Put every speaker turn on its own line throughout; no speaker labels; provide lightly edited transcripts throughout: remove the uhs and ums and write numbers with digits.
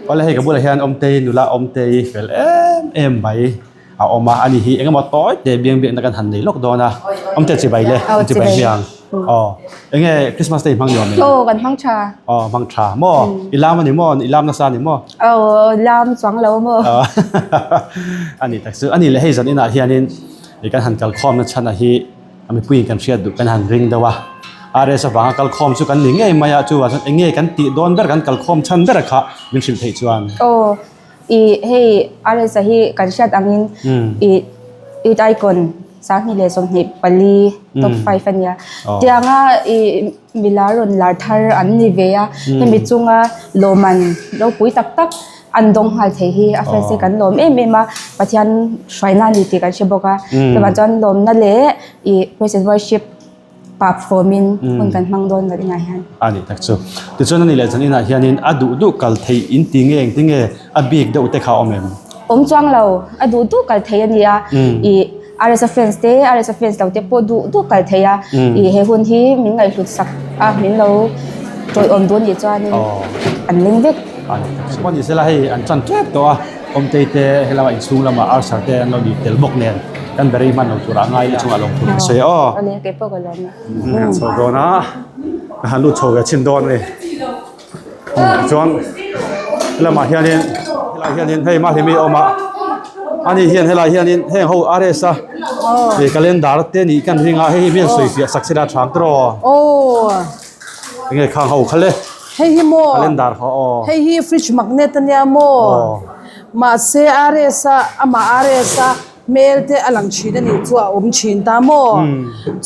Awle hei ka bulah hian Awmtei nula Awmtei fel em em mai a awm a ani hi engemaw tawi te biang biakna kan han nei lawk dawn a Awmtei chibai le chibai hmiang aw enge Christmas te i hmang nuam em?
Aw kan hmang tha.
Aw hmang tha maw i lam ani maw i lam nasa ani maw?
Aw lam chuang lo maw?
Ani tak chu ani leh hei zan inah hianin i kan han kalkhawm na chhan a hi A mipuiin kan hriat duh kan han ring deuh a, RS avanga kalkhawm chu kan ni ngei mai a, chuvang chuan eng nge kan tih dawn ber kan kalkhawm chhan ber kha min hrilh theih chuan.
Aw, i hei RS a hi kan hriat angin i Youth Icon 2024 top 5 a nia. Tianga i milar rawn lar thar an ni ve a, hemi chunga lawmman ropui tak tak an dawng nghal thei hi a fans te kan lawm em em a Pathian hruaina a ni tih kan hre bawk a chuvang chuan lawmna leh ih praise and worship pah fawmin hun kan hmang dawn vat inah hian.
A nih tak chu. Tichuan a nih leh chuan inah hianin a duh duh kal theih in ti nge engti nge a bik deuh te kha a awm em?
Awm chuang lo, a duh duh kal theih a ni a ih RSA fans te RSA fans lo te pawh duh duh kal thei a ih he hun hi min ngaihhlut sak a min lo tawiawm duh anih chuanin an leng vek.
Chuan ni sela hei an tan tep tawh a Awmtei te helama inchhung lama Archer te an lo ni tel bawk nen kan berei hman lo turah a ngai na chungah lawmthu ka sawi a aw.
Awle kei pawh ka lawm a.
Kan chho dawn a ka han lut chho ve chhin dawn a ni. Chuan helamah hianin helaiah hianin hei Mahlimi a awm a ani hian helaiah hianin heng ho RS a ih calendar te nih kan ring a hei hi mian sawi fiah sak sela a thang tawh
aw
enge khang ho kha le
hei hi maw
calendar kha aw
hei hi fridge magnet ania maw mahse RS a amah RS a Hmel te a lang thin a nih chu a awm thin ta maw?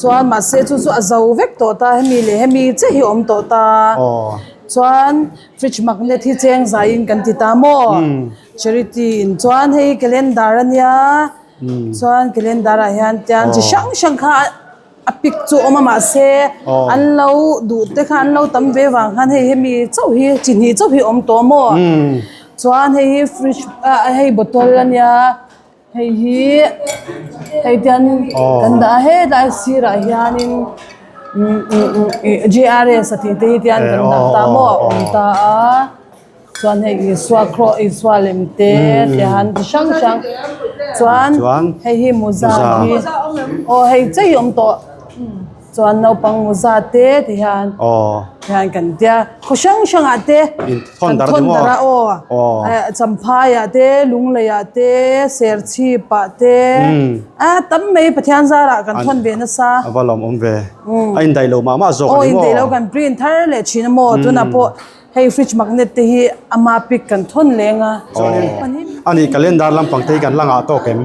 Chuan mahse chu chu a zo vek tawh ta hemi leh hemi chiah hi a awm tawh ta. Chuan fridge magnet hi cheng zaiin kan ti ta maw? Charity in chuan hei calendar a nia chuan calendar ah hian tiang chi hrang hrang kha a pic chu a awm a mahse an lo duh te kha an lo tam ve vang khan hei hemi chauh hi chi hnih chauh hi a awm tawh maw? Chuan hei hi fridge ah hei bottle a nia. Hei hi hei tian kan dah a hetlai sirah hianin J R S a tih te hi tian kan dah ta maw a awm ta a chuan hei Isua kraw Isua lem te tihan chi hrang hrang chuan hei hi mawza hi aw hei chei awm tawh. Chuan naupang mawza te ti hian hian kan tia khaw hrang hrangah te kan thawn darh a aw Champhaiah te Lungleiah te Serchhipah te a tam mai Pathian zarah kan thawn ve nasa.
A va lawmawm ve. A indaih lo mah mah zawk a ni maw?
Aw indaih lo kan print thar leh thin a maw tunah pawh Hei fridge magnet te hi ama pic kan thawn leng a.
Chuanin ani calendar lampang te hi kan la ngah tawk em?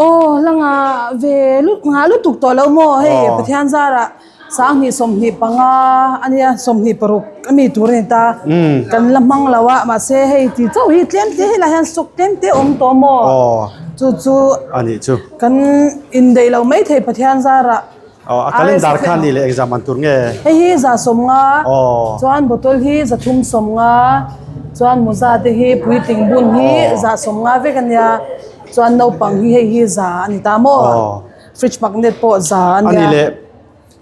Aw la ngah ve lut ngah lutuk tawh lo maw hei Pathian zarah 2025 ania 26 ami tur a ni ta kan la hmang lo a mahse hei ti chauh hi tlem te helai hian stock tlem te a awm tawh maw chu chu
anih chu
kan indaih lo maithei Pathian zarah
Aw a calendar kha ni leh exam an tur nge?
Hei hi 150 chuan bottle hi 350 chuan mawza te hi puitling bun hi 150 vek ania chuan naupang hi hei hi za a ni ta maw fridge magnet pawh za a nia.
Ani leh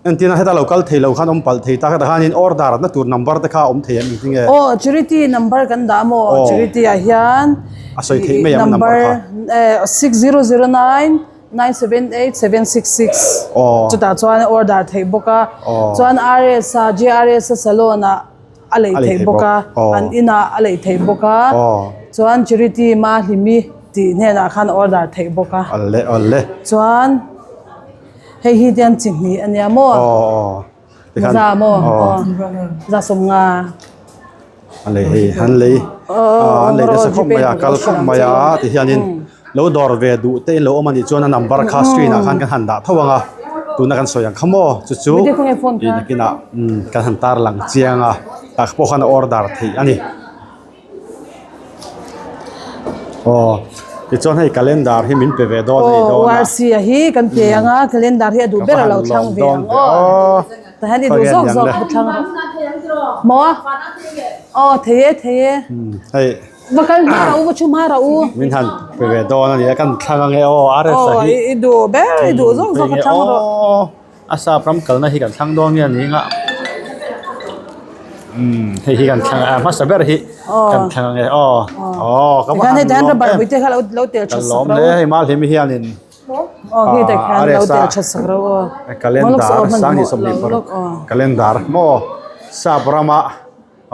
entirna heta lo kal thei lo khan awm palh thei ta kha hianin order na tur number te kha a awm thei em engtin nge?
Aw charity number kan dah maw charity ah hian
a sawi theih mai ang number kha
6009 978766 chutah chuan order theih bawk a chuan RS a JRS a salon ah a lei theih bawk a an inah a lei theih bawk a chuan Charity Mahlimi tih hnenah khan order theih bawk a chuan hei hi tian chi hnih a nia maw za maw za 50
A lei hei an lei an lei nasa khawp mai a kal khawp mai a ti hianin lo dawr ve duh te in lo awm a nih chuan a number kha screen ah khan kan han dah tho ang a tuna kan sawi ang kha maw chu chu tih nakinah kan han tar lang chiang a tah pawh khan a order theih a ni. Aw tichuan hei calendar hi min pe ve dawn a ni dawn a.
Aw URC a hi kan pe ang a calendar hi a duh ber a lo thlang ve ang aw. Tah hian i duh zawk zawk a thlang a. Maw? Aw thei e thei e.
Hei.
Va kal hma rawh u va thu hma rawh u.
Min han pe ve dawn a ni a kan thlang ang e aw RS a hi.
Aw i duh ber i duh zawk zawk a thlang rawh.
A sap ram kalna hi kan thlang dawn nge a ni nga. Umm hei hi kan thlang a hmasa ber hi kan thlang ange aw aw ka va han lawm em ka lawm hle hei Malhlimi hianin a calendar Sangni 26 calendar maw sap rama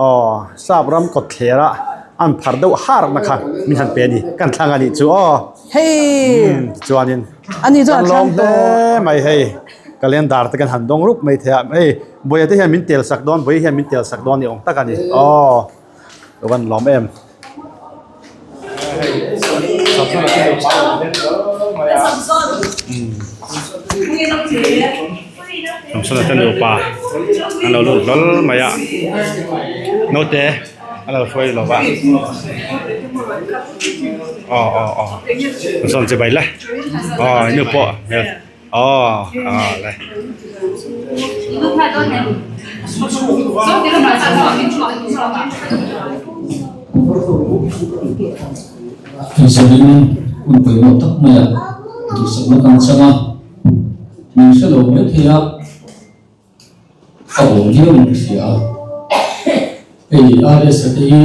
aw sap ram kawtthler a an phar deuh har na kha min han pe a ni kan thlang a nih chu aw tichuanin kan lawm hle mai hei calendar te kan han dawng rup mai thei a hei buaia te hian min tel sak dawn buaia hian min tel sak dawn ni awm tak a ni aw ka van lawm em. Samsona te nupa an lo lut hlawl mai a naute an lo hruai lo va aw aw aw Samson chibai le aw nu pawh aw aw le.
Zanin hun pawimawh tak maia duhsakna kan chang a, min hre lo mai thei a, ka awm viau in ka hria a. Hei RS a te hi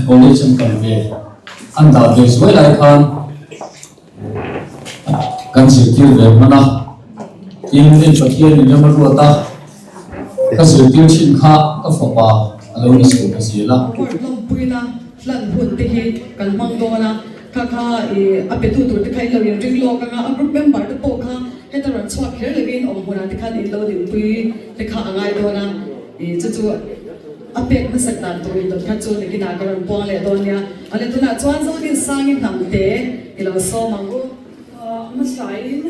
college an kal ve, an dah ve zuai lai khan kan zirtir ve hman a, tin hei Pathian in ram a ruat a, ka zirtir thin kha ka fapa a lo ni chho ta zel a.
Award lawmpuina hlan hun te hi kan hmang dawn a, kha kha ih a petu tur te kha in lo inring lawk ang a, a group member te pawh kha heta rawn chhuak kher lovin awm hmunah te khan in lo dinpui te kha a ngai dawn a, ih chu chu a pek hmasak dan tur in dawt kha chu nikinah ka rawn puang leh dawn nia. Awle tunah chuan Zodinsangi hnam te i lo sawm ang u.
Hmasain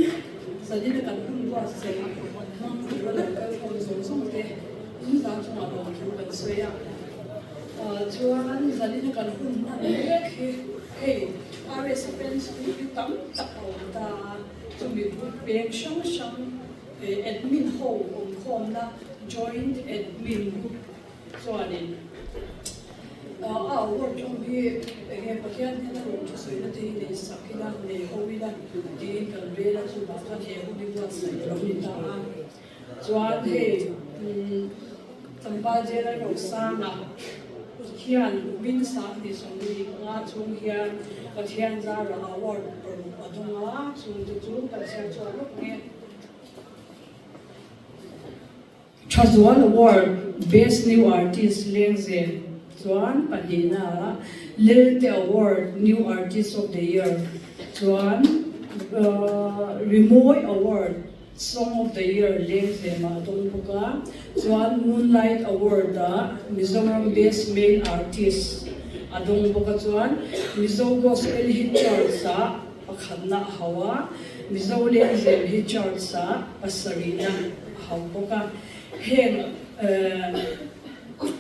zanina kan hun buatsaih hmang tura lo kal khawm zawng zawng te in zan chungah lawmthu kan sawi a. Chuan zanina kan hun hman mek hi hei RS fans group hi tam tak a awm ta a, chumi group peng hrang hrang admin ho awmkhawmna joint admin group chuanin a award hlawm hi enge Pathian hnena rawn thusawina te hi nei sak ila, nei ho ila tiin kan rel a, chuvang chuan he hun hi buatsaih a lo ni ta a. Chuan hei tlangval Jail Rosanga hian kumin 2025 chhung hian Pathian zara award paruk a dawng a, chungte chu kan chhiar chhuah lawk nge. Thazual Award, Best New Artist Lengzem chuan pahnihna, Lelte Award, New Artist of the Year chuan Rimawi Award, Song of the Year Lengzemah a dawng bawk a, chuan Moonlight Award-ah Mizoram Best Male Artist a dawng bawk a, chuan Mizo Gospel Hit Charts-ah pakhatna a hauh a, Mizo Lengzem Hit Charts-ah pasarihna. a hau bawk a, heng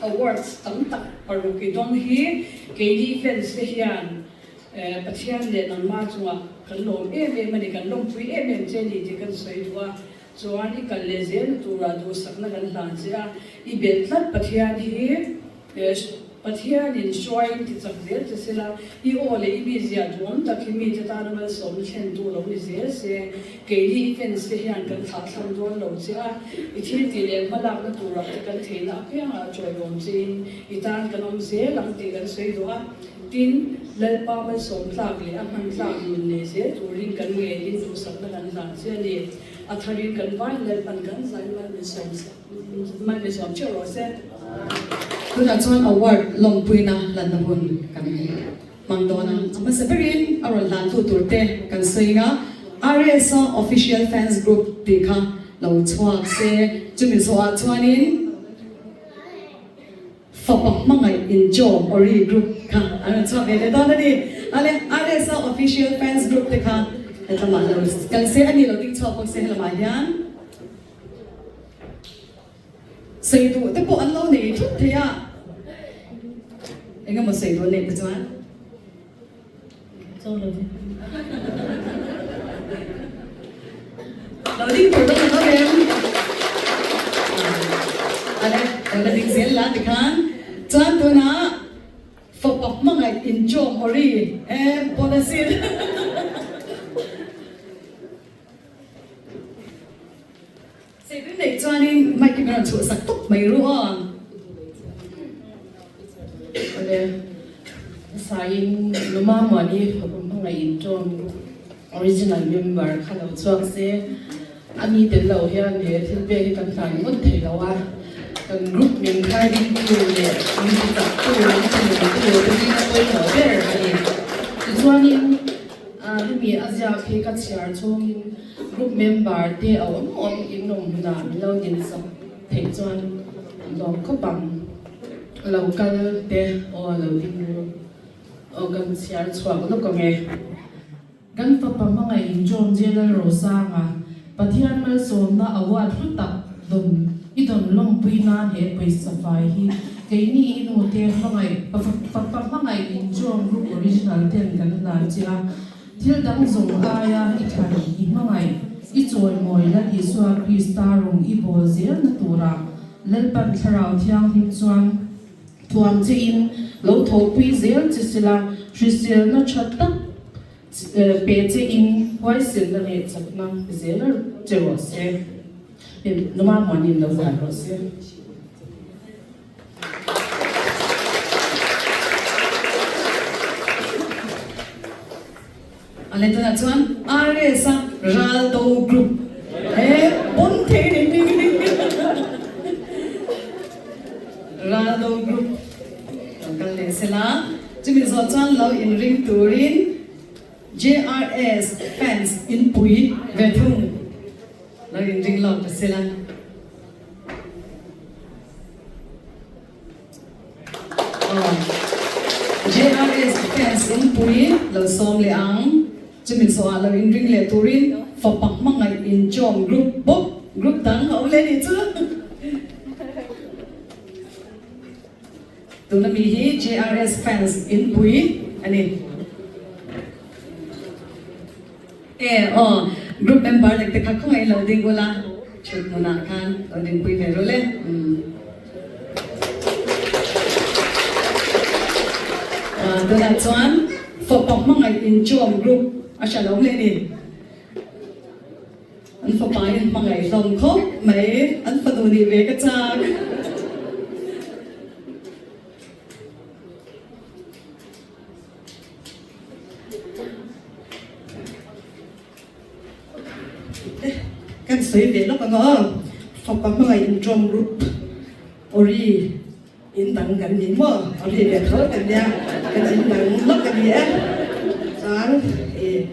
awards tam tak paruk i dawng hi keini fans te hian Pathian leh nangmah chungah kan lawm em em a ni, kan lawmpui em em che a ni tih kan sawi duh a, chuan i kal leh zelna turah duhsakna kan hlan che a, i belh tlat Pathian hi. Pathianin hruaiin ti chak zel che sela, i aw leh i mizia duhawm tak hi mite tana malsawmna thlentu lo ni zel se, keini i fans te hian kan thlahthlam dawn lo che a, i thil tih leh hmalakna turah te kan theihna apiangah chawiawm chein i tan kan awm zel ang tih kan sawi duh a, tin, Lalpa malsawm tlak leh a hman tlak nun nei zel turin kan ngenin duhsakna kan hlan che a ni. A tharin kan vain Lalpan kan zain mal min sawm sak. Malsawm chiah rawh se.
Tunah chuan award lawmpuina lanna hun kan hmang dawn a, a hmasa berin a rawn hlantu tur te kan sawi ang a, RSA Official Fans Group tih kha lo chhuak se, chumi zawhah chuanin fapa hmangaih inchawm Ori Group kha an rawn chhuak ve leh dawn a ni. Ale RSA Official Fans Group te kha hetlamah lo kal se a ni lo ding chhuak bawk se helamah hian. Sawi duh te pawh an lo nei thut thei a, eng emaw sawi duh an neih te chuan chaw lo ding lo ding tur dawn lo em ale lo la ding zel la tikhan chuan tunah fapa hmangaih inchawm awri e bonus in. Sei tui neih chuanin mic hi ka rawn chhuah sak tawp mai ru aw.
Hmasain Luma Muani fapa hmangaih inṭawm original member kha lo chhuak se, a ni tel lo hian he thil pek hi kan hlan ngawt thei lo a, kan group min khai dingtu leh min ti chaktu, min ti nungtu te zinga pawimawh ber a ni. Tichuanin hemi a ziak hi ka chhiar chhungin group member te a awm awm in awm hunah min lo dinsak theih chuan lawm khawp ang. Lo kal te aw lo ding ru aw kan chhiar chhuak lawk ang e. Kan fapa hmangaih in John J. Lalrosanga Pathian malsawmna award hlu tak dawn i dawn lawmpui nan he pawisa fai hi keini i nu te hmangaih fapa hmangaih in John Group Original ten kan hlan che a thil dang zawng aia i thlan i hmangaih i chawimawi Lal Isua Krista rawng i bawl zelna turah Lalpan Thlarau Thianghlim chuan thuam che in lo thawhpui zel che sila, hriselna tha tak pe che in huaiselna leh chakna pe zel che rawh se. Numa muanin lo zai rawh se.
A leh tunah chuan RS a ral do group he pawn thei ni hming hi ral do group lo kal leh sela chumi zawh chuan lo inring turin JRS fans inpui ve thung lo inring lawk ta sela. JRS fans inpui lo sawm leh ang. Chumi zawhah lo inring leh turin fapa hmangaih inchawm group bawk group dang a awm leh nih chu. Tuna mi hi JRS fans inpui a ni. E aw, group member lek te kha khawngaih lo ding ula, thut hmunah khan lo dingpui ve rawh le. Umm. Tunah chuan fapa hmangaih inchawm group a hran awm leh ni. An fapa in hmangaih hlawm khawp mai, an fanu nih ve ka chak.
Kan sawi ve lawk ang aw, fapa hmangaih inṭawm group ori in dang kan ni maw, ori ve tho kan nia, kan in dang lawk a ni e, chuan ih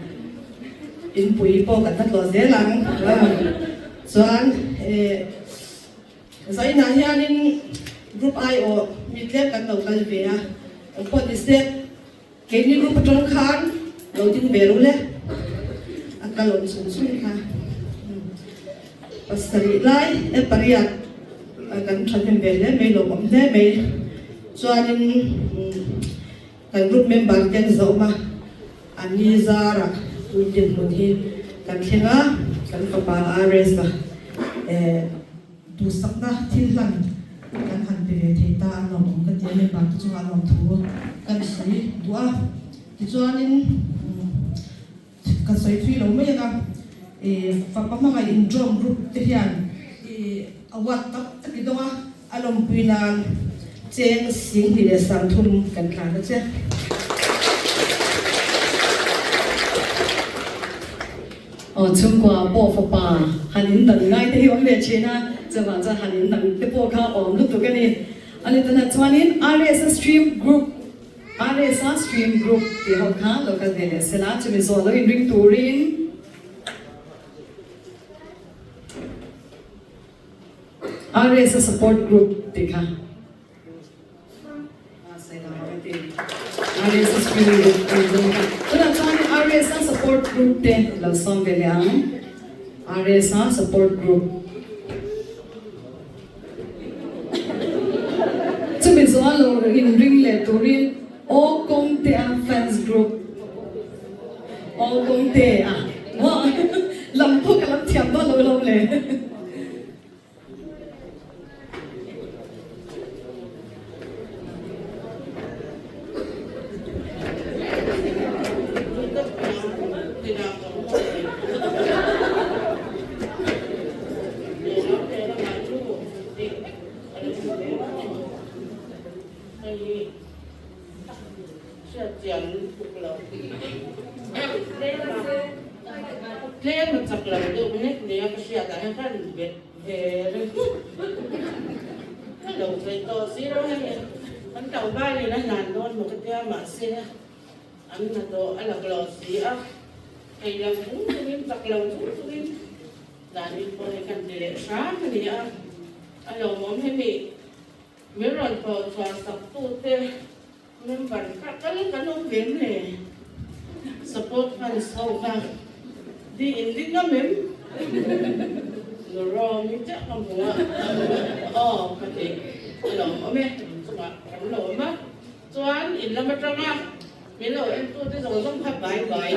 inpui pawh kan la tlawh zel ang chuan ih Zainah hianin group aiawh mi tlem kan lo kal ve a, engpawh ni se keini group atang khan lo ding ve ru le, a kal awm chhung chhung kha pasarih lai e pariat kan thahnem ve hle mai lawmawm hle mai chuanin kan group member te an zawm a, an ni zarah tun dinhmun hi kan thleng a, kan fapa RS-a eh. Duhsakna thil hlan kan han pe ve thei ta a lawmawm ka ti a, member te chungah lawmthu kan sawi duh a. Tichuanin ka sawi thui lo mai ang a, fapa hmangaih inṭawm group te hian award tam tak i dawng a, a lawmpui nan cheng 22 leh 30 kan tlan a che.
Aw chhungkua pawh fapa han in dan ngai te hi awm ve thin a, chuvang chuan han in dang te pawh kha awm lutuk a ni. A ni tunah chuanin RSA stream group RSA stream group tih ho kha lo kal ve leh sela chumi zawh lo inring turin RSA support group tih kha. Tunah chuan RSA support group te lo sawm ve leh ang. RSA support group. Chumi zawh lo inring leh turin Aw Kawngtea fans group. Aw Kawngtea. Lam pawh ka lam thiam dawn lo lawm le.
Hriat chian lutuk lo. Tlem a chak lo deuh nek nia ka hriat ah hian ka rawn bet ve reng. Ka lo thei tawh si lo hei kan tlangval in a hlan dawn maw ka tia mahse an hnathawh a lak lo si a, thei lo chung chungin chak lo chung chungin zanin pawh hei kan ti leh hram a ni a, a lawmawm hemi min rawn thawh chhuah sak tute. Member kha kal kan awm ve em le? Support fans ho kha di in ring ngam em? Nurawm hi chiah ka hmu a, aw ka ti a lo awm e, in chungah kan lo awm a, chuan in lam atanga min lo en tu te zawng zawng kha bye bye.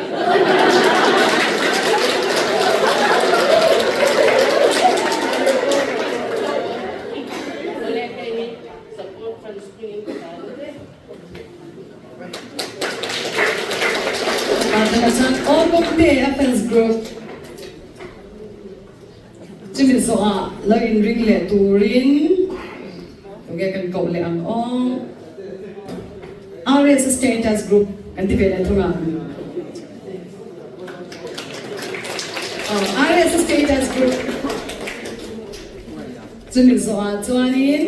Awle hei hi support fans
Fans Group chumi zawhah lo inring leh turin tunge kan koh leh ang aw. RS Status Group kan ti ve leh thung ang. RS Status Group. Chumi zawhah chuanin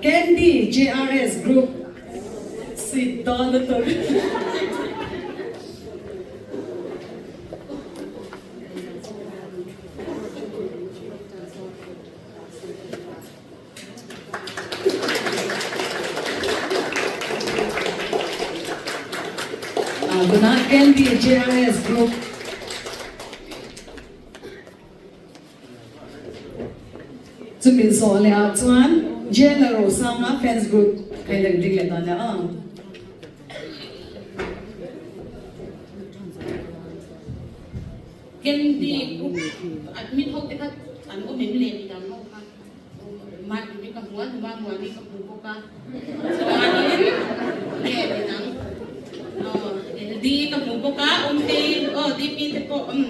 Candy JRS Group sweet dawn lutuk. Tunah Candy JRS Group. Chumi zawh leh ah chuan Jailer Rosanga fans group kha in rawn ring leh dawn nia aw.
Candy group admin ho te kha an awm em le midang ho kha Mahni ka hmu a, numa Muani ka hmu bawk a, chuanin nge midang aw LD ka hmu bawk a, Awmtei aw DP te pawh umm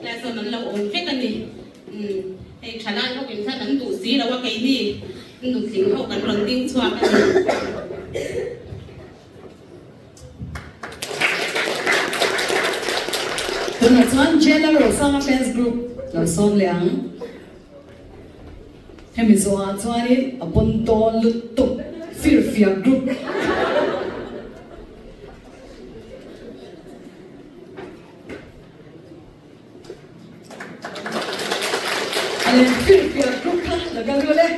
tlai sawn an lo awm vek a ni. Umm hei thalai ho in khan an duh si lo a keini nutling ho kan rawn ding chhuak a ni.
Tunah chuan Jailer Rosanga fans group lo sawm leh ang. Hemi zawhah chuanin a pawn dawn lutuk firfiak group. A lem firfiak group kha la kal ru le.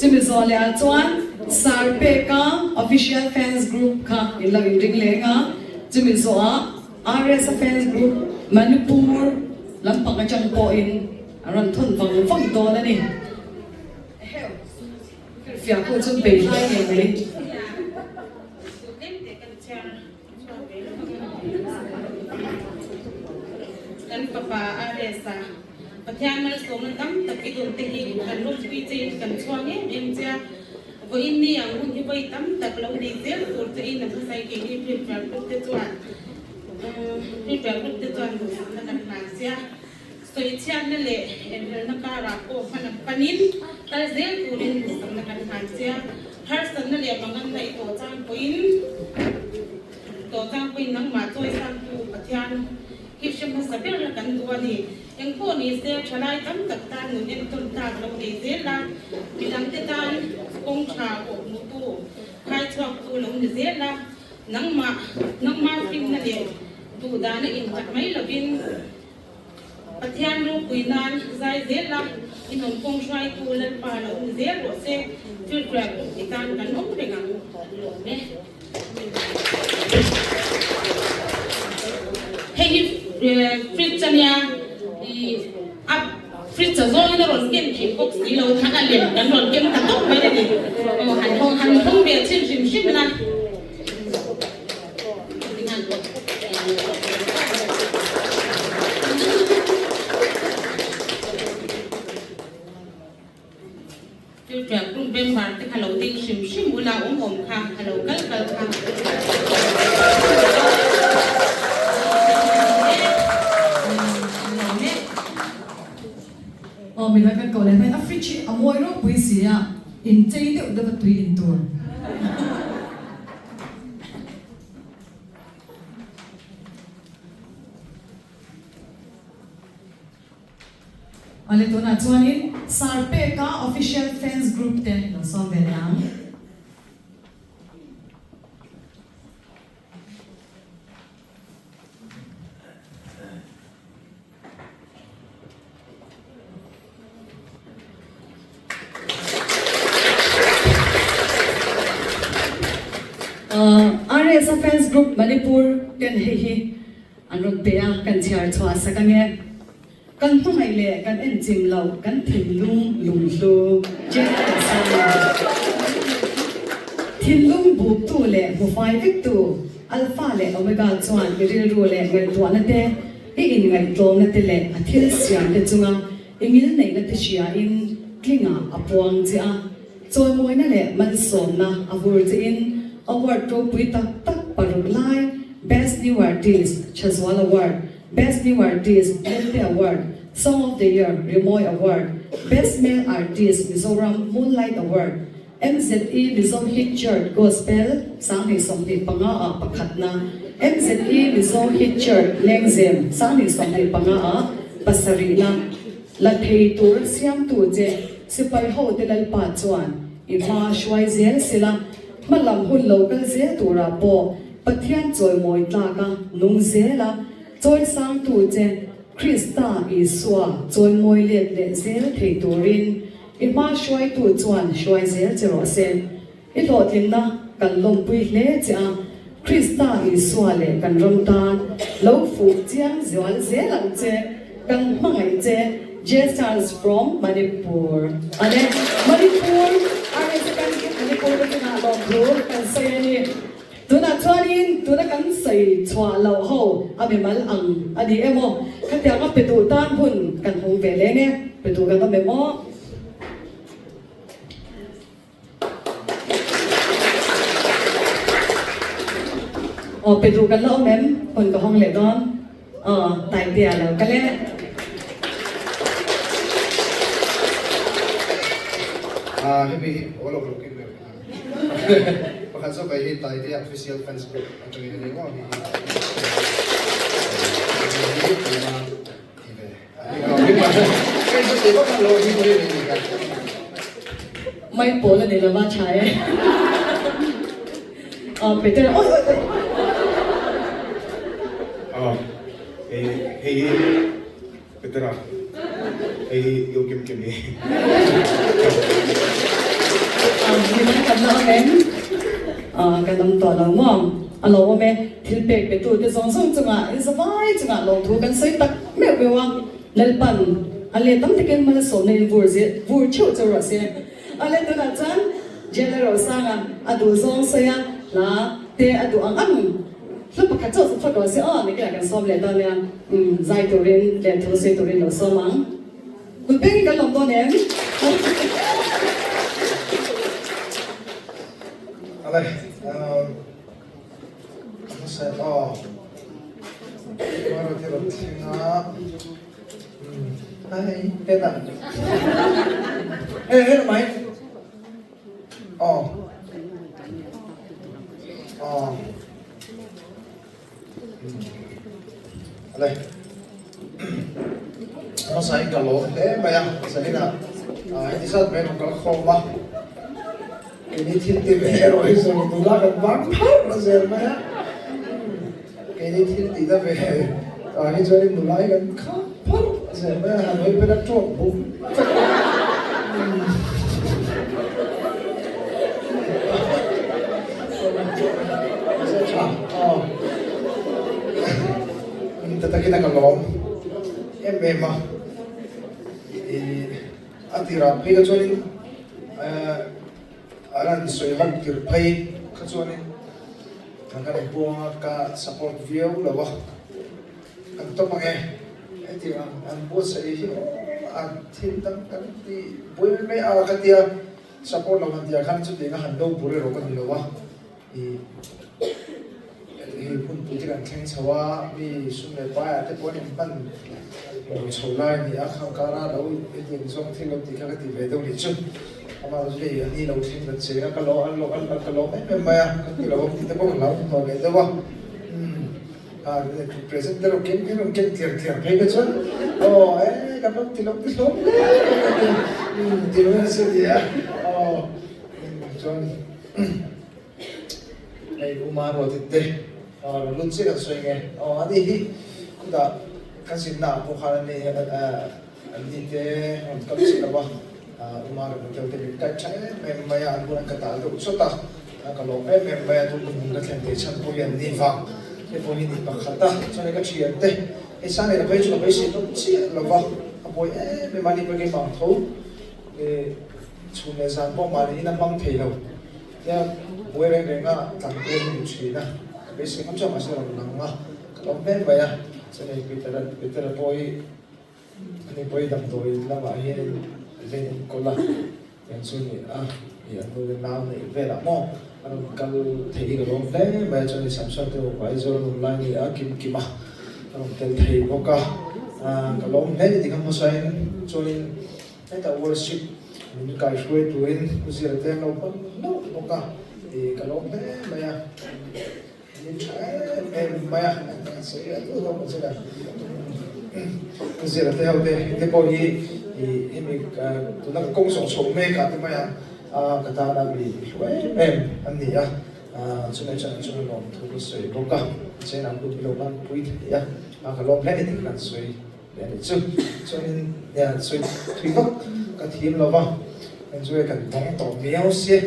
Chumi zawh leh ah chuan Sir Peka Official Fans Group kha in lo inring leng a, chumi zawh ah RS-a Fans Group Manipur lampang atang pawhin a rawn thawn vang vang dawn a ni. Fiah pawh chu beihlai ngei mai.
Kan fapa RS-a Pathian malsawmna tam tak i dawn te hi kan lawmpui chein kan chhuang em em che a. Vawiin ni ang hun hi vawi tam tak lo nei zel tur chein a hmasai keini Prepare Group te chuan Prepare Group te chuan duhsakna kan hlan che a. Sawichhiatna leh enhelna karah pawh hman ang panin kal zel turin duhsakna kan hlan che a, harsatna leh manganna i tawh chang pawhin tawh chang pawhin nangmah chawisangtu Pathian hi hre hmasa ber la kan duh a ni. Engpawh ni se thalai tam tak tan nun entawn tlak lo nei zel a, midangte tan kawng tha pawh hmuhtu, khaichhuaktu lo ni zel a, nangmah nangmah finna leh duhdana innghat mai lovin, Pathian ropui nan zai zel a, i hnawm kawng hruaitu Lalpa lo ni zel rawh se, Filter group i tan kan awm reng ang, kan lawm e. Hei hi fridge a nia, i a fridge a zawngin a rawn ken thei bawk si lo khan a lem kan rawn ken ta tawp mai a ni. Aw han hawng han hawng ve chhin hrim hrim la. Group member te kha lo ding hrim hrim ula awm awm kha a lo kal kal kha.
Aw midang kan koh leh hmain a fridge hi a mawi ropui si a, inchei deuh deuh a tui in tur. Awle tunah chuanin Sarpeka Official Fans Group te lo sawm ve leh ang. RSA Fans Group Manipur ten hei hi an rawn pe a, kan chhiar chhuah sak ange. Kan hmangaih leh kan enchim loh kan thinlung lunghlu General Sanga. Thinlung buktu leh hmufai vektu Alpha leh Omega chuan i rilru leh ngaihtuahna te, i inngaihtlawmna te leh a thil siam te chunga i ngilneihna te hriain tlingah a puang che a. Chawimawina leh malsawmna a vur chein award ropui tak tak paruk lai, Best New Artist, Thazual Award, Best New Artist, Lelte Award, Song of the Year, Rimawi Award, Best Male Artist, Mizoram Moonlight Award, MZE Mizo Hit Chart Gospel 2025 ah pakhatna, MZE Mizo Hit Chart Lengzem 2025 ah pasarihna la thei tur siamtu che sipai hote Lalpa chuan i hma hruai zel sela, hmalam hun lo kal zel turah pawh Pathian chawimawi tlaka nung zela chawisangtu che Krista Isua chawimawi let leh zel thei turin i hma hruaitu chuan hruai zel che rawh se. I hlawhtlinna kan lawmpui hle che a, Krista Isua leh kan ram tan lo fuh chiang zual zel ang che, kan hmangaih che, J Charles from Manipur. Ane, Manipur, RSA kan Manipur te chungah lawmthu kan sawi a ni. Tunah chuanin tuna kan sawi chhuah loh ho a mimal ang a ni em aw? Khatianga pe duh tan hun kan hung ve leng e, pe duh kan awm em aw? Aw pe duh kan la awm em? Hun ka hawng leh dawn. Aw Taitea lo kal e.
Hemi hi aw lo lo kim em? Pakhat zawk ai hi Taitea official fans group atangin a ni maw hei hi hei hi tuna ti ve
Mai pawl a ni lova tha e. Aw Peter oi oi oi.
Aw hei hei hi Petera, hei hi i kim kim hi.
Midang kan la awm em? Kan awm tawh lo maw? A lo awm e, thil pek pe tu te zawng zawng chungah in zavai chungah lawmthu kan sawi tak meuh meuh a, Lalpan a let tam takin malsawmna in vur zir vur theuh cheu rawh se. A let tunah chuan General Sanga a duh zawng sawi a, hla te a duh ang ang. Hla pakhat chauh chu phawt rawh se aw, nikila kan sawm leh dawn nia, umm zai turin leh thu sawi turin lo sawm ang. Kut bengin kan lawm dawn em?
Ale, umm hmasa aw, Maro te rawn thleng a, umm hei hetah, hei hetah mai. Aw. Aw. Ale. Hmasa in ka lawm hle mai a, Zalina heti zat mai rawn kal khawm a. Keini thil ti ve erawh hi zawng nula kan vang pharh zel mai a. Keini thil ti na ve ah hi chuanin nula hi kan kham pharh zel mai a, han hawi pen a tawk bum vek a. Ta takin a ka lawm em em a, a tirah phei kha chuanin an han sawi ho tir phei kha chuanin Kan kan inbuanga ka support viau lo a, kan tawp ang e, hetiang ang an buatsaih hi aw a thil dang kan ti buai mai mai a ka tia, support lo han tia khan chutiang a han do bur erawh ka ni lo a, ih hei hun. Hunpui te kan thleng chho a, mi sum leh paiah te pawh an inhman lo chho lai a ni a, khang kara lo hetiang zawng thil lo tih kha ka ti ve deuh nih chu. Amah chu hei a ni lo thleng ta cheng a, ka lo an lo ka lawm em em mai a, ka ti lo ang tih te pawh ka hlau hnawh leh deuh a. Umm present te rawn ken rawn ken tliar tliar phei kha chuan aw e kan lo ti lo ti hlawm hle mai a umm ti lo nasa ni a aw chuan hei Uma ruat in te aw rawn lut chiah kan sawi nge aw ani hi khutah kan zinna ah pawh khan ani an ni te rawn kal chiah lo a Uma rawn hotel te min kai tha em em mai a an bulah ka tal deuh chawt a. Ka lawm em em mai a, tun hmun ka thlen theih chhan pawh hi an ni vang te pawh hi ni pakhat a, chuan ka thian te hei sang leh phei chu ka beisei dawm chiah lo va, a buai em em a ni pawh keimah ang tho chhun leh zan pawh mahni in a hmang thei lo tia buai reng reng a tlan kual hi ni thin a, ka beisei ngam chiah mahse a rawn lang a, ka lawm hle mai a, chuan hei Peter-a Peter-a pawh hi Ani pawh hi damdawi lamah hianin len enkawl a, tiang chu ni a, ih an nu leh nau neih velah maw a rawn kal thei hi ka lawm hle mai a, chuan i Samson te upa Aizawl an awm lai a ni a, kim kim a a rawn tel thei bawk a, ka lawm hle ni tikhan hmasain chuanin hetah worship min kaihruai turin Pu Zira te an lo hman hlauh bawk a, ih ka lawm hle mai a. Min tha em em mai a, kan sawi a duh hlawm ang che ka zir te ho te te pawh hi hemi tuna ka kawng zawh chhoh mek ah te mai a ka tana mi hlu em em an ni a, chumai chuan an chunga lawm thu ka sawi bawk a, chen ang hun hi lo hman pui thei a, ka lawm hle a ni tih kan sawi leh a nih chu. Chuanin sawi thui vak ka thiam lo va, enjoy kan dawng tawh miau sia.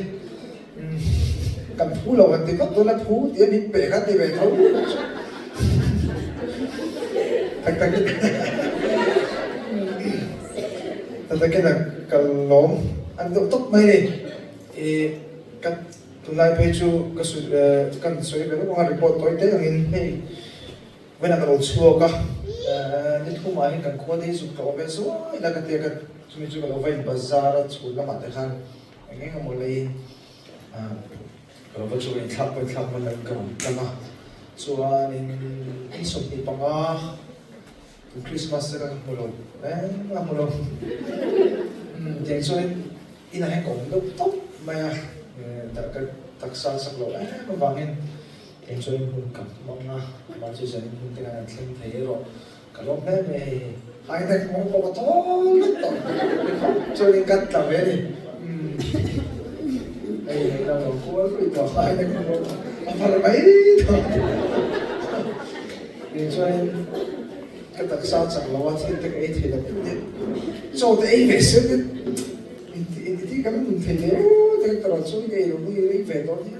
Kan phu lo han ti vak dawn a, phu tih a min pe kha ti ve tho tak tak in tak tak in a ka lawm an deuh tawp mai ni. I ka tunlai phei chu ka kan sawi ve lawk ang a report tawi te angin hei vawiinah ka lo chhuak a, ni thumah hian kan khua te hi zuk ka awm ve zuai la ka tia ka chumi chu ka lo va in bazar a chhun lamah te khan Eng eng emaw leiin ka lo va chu inthlak pawh inthlak hman loin ka rawn tlang a, chuanin ni 25 tun Christmas te ka hmu lo reng a hmu lo tiang chuanin inah hian ka awm deuh tawp mai a, ka taksa a chak loh em avangin tiang chuanin hun ka hmang a, amah chu zanin hun te khan an thleng thei erawh. Ka lawm hle mai hei hi. Hai nek mawng pawh ka thawl vek tawh. Ni khawp chuanin kan tla ve ni. Umm hei hei la lo kual ruih tawh hai nek mawng a far mai tawh. Ni chuanin ka taksa chak lo a thil te ka ei thei lo deuh deuh. Chaw te ei ve se te inti ti kan nun thei leh te ka rawn chuan ka ei lo hnu i rei ve tawh nia.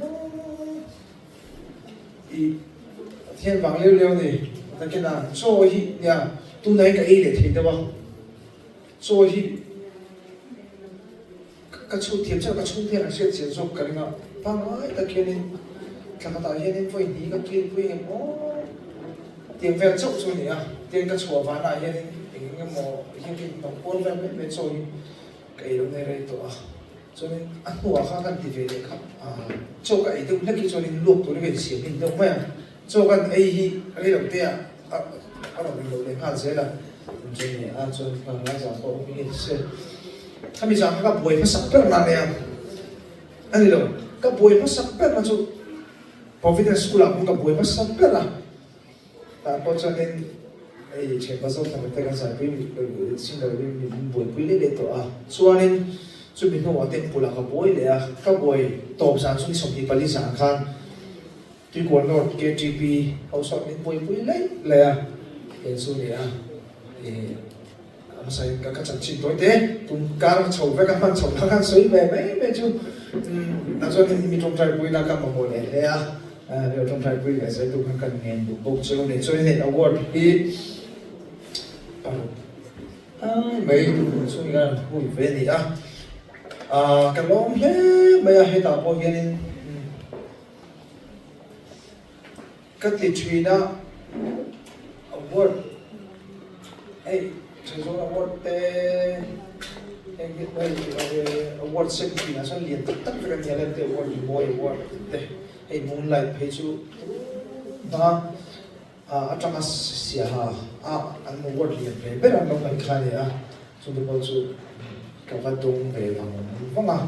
I Pathian vang leu leu ni takin a chaw hi nia tunah hian ka ei leh thei deuh a chaw hi ka chhut thiam chiah ka chhung hian an hriat chian zawk ka ring a pangngai tak hianin thla khatah hianin vawi hnih ka kilpui engemaw tiang vel chauh chu a ni a tiang ka chhuah vanah hianin eng engemaw hian ka inhnawh kual vel mai mai chaw hi ka ei lo nei rei tawh a. Chuanin a hnuah kha kan ti ve leh kha chaw ka ei deuh hlek hi chuanin luak tur hi ka insiam hnim deuh mai a, chaw kan ei hi rei lo te ah a rawn ri lo leh nghal zel a, chuan ni a chuan hmanlai zan pawh awm hi se khami zan kha ka buai hmasak ber na nia a ni lo, ka buai hmasak ber na chu Providence School ah khan ka buai hmasak ber a. Tah pawh chuanin hei thianpa zawk thla te kan zaipui singer in min buaipui leh leh tawh a, chuanin chumi hnuah temple ah ka buai leh a, ka buai tawp zan chu ni 24 zan khan Tuikual North KTP ho sawn min buaipui leh leh a, heng chu ni a ih a hmasa in ka chanchin tawi te tum kar chho vek a hman chho kha khan sawi ve mai mai chu umm tah chuan mi tawngtaipui na ka mamawh leh hle a. Leo tawngtaipui leh zaitu khan kan ngen duh bawk chu ni. Chuan hei award hi paruk ai mai tun chhung hian an hui ve a ni a. Ka lawm hle mai a hetah pawh hianin ka ti thin a award hei Thazawn award te heng hi hei award sem thinah chuan lian tak tak vek a nia lente award rimawi award te. Hei moonlight phei chu tun hma. Atanga Siaha a an award lian ve ber an lo ngaih kha a ni a, chumi pawh chu ka va dawng ve vang vang a,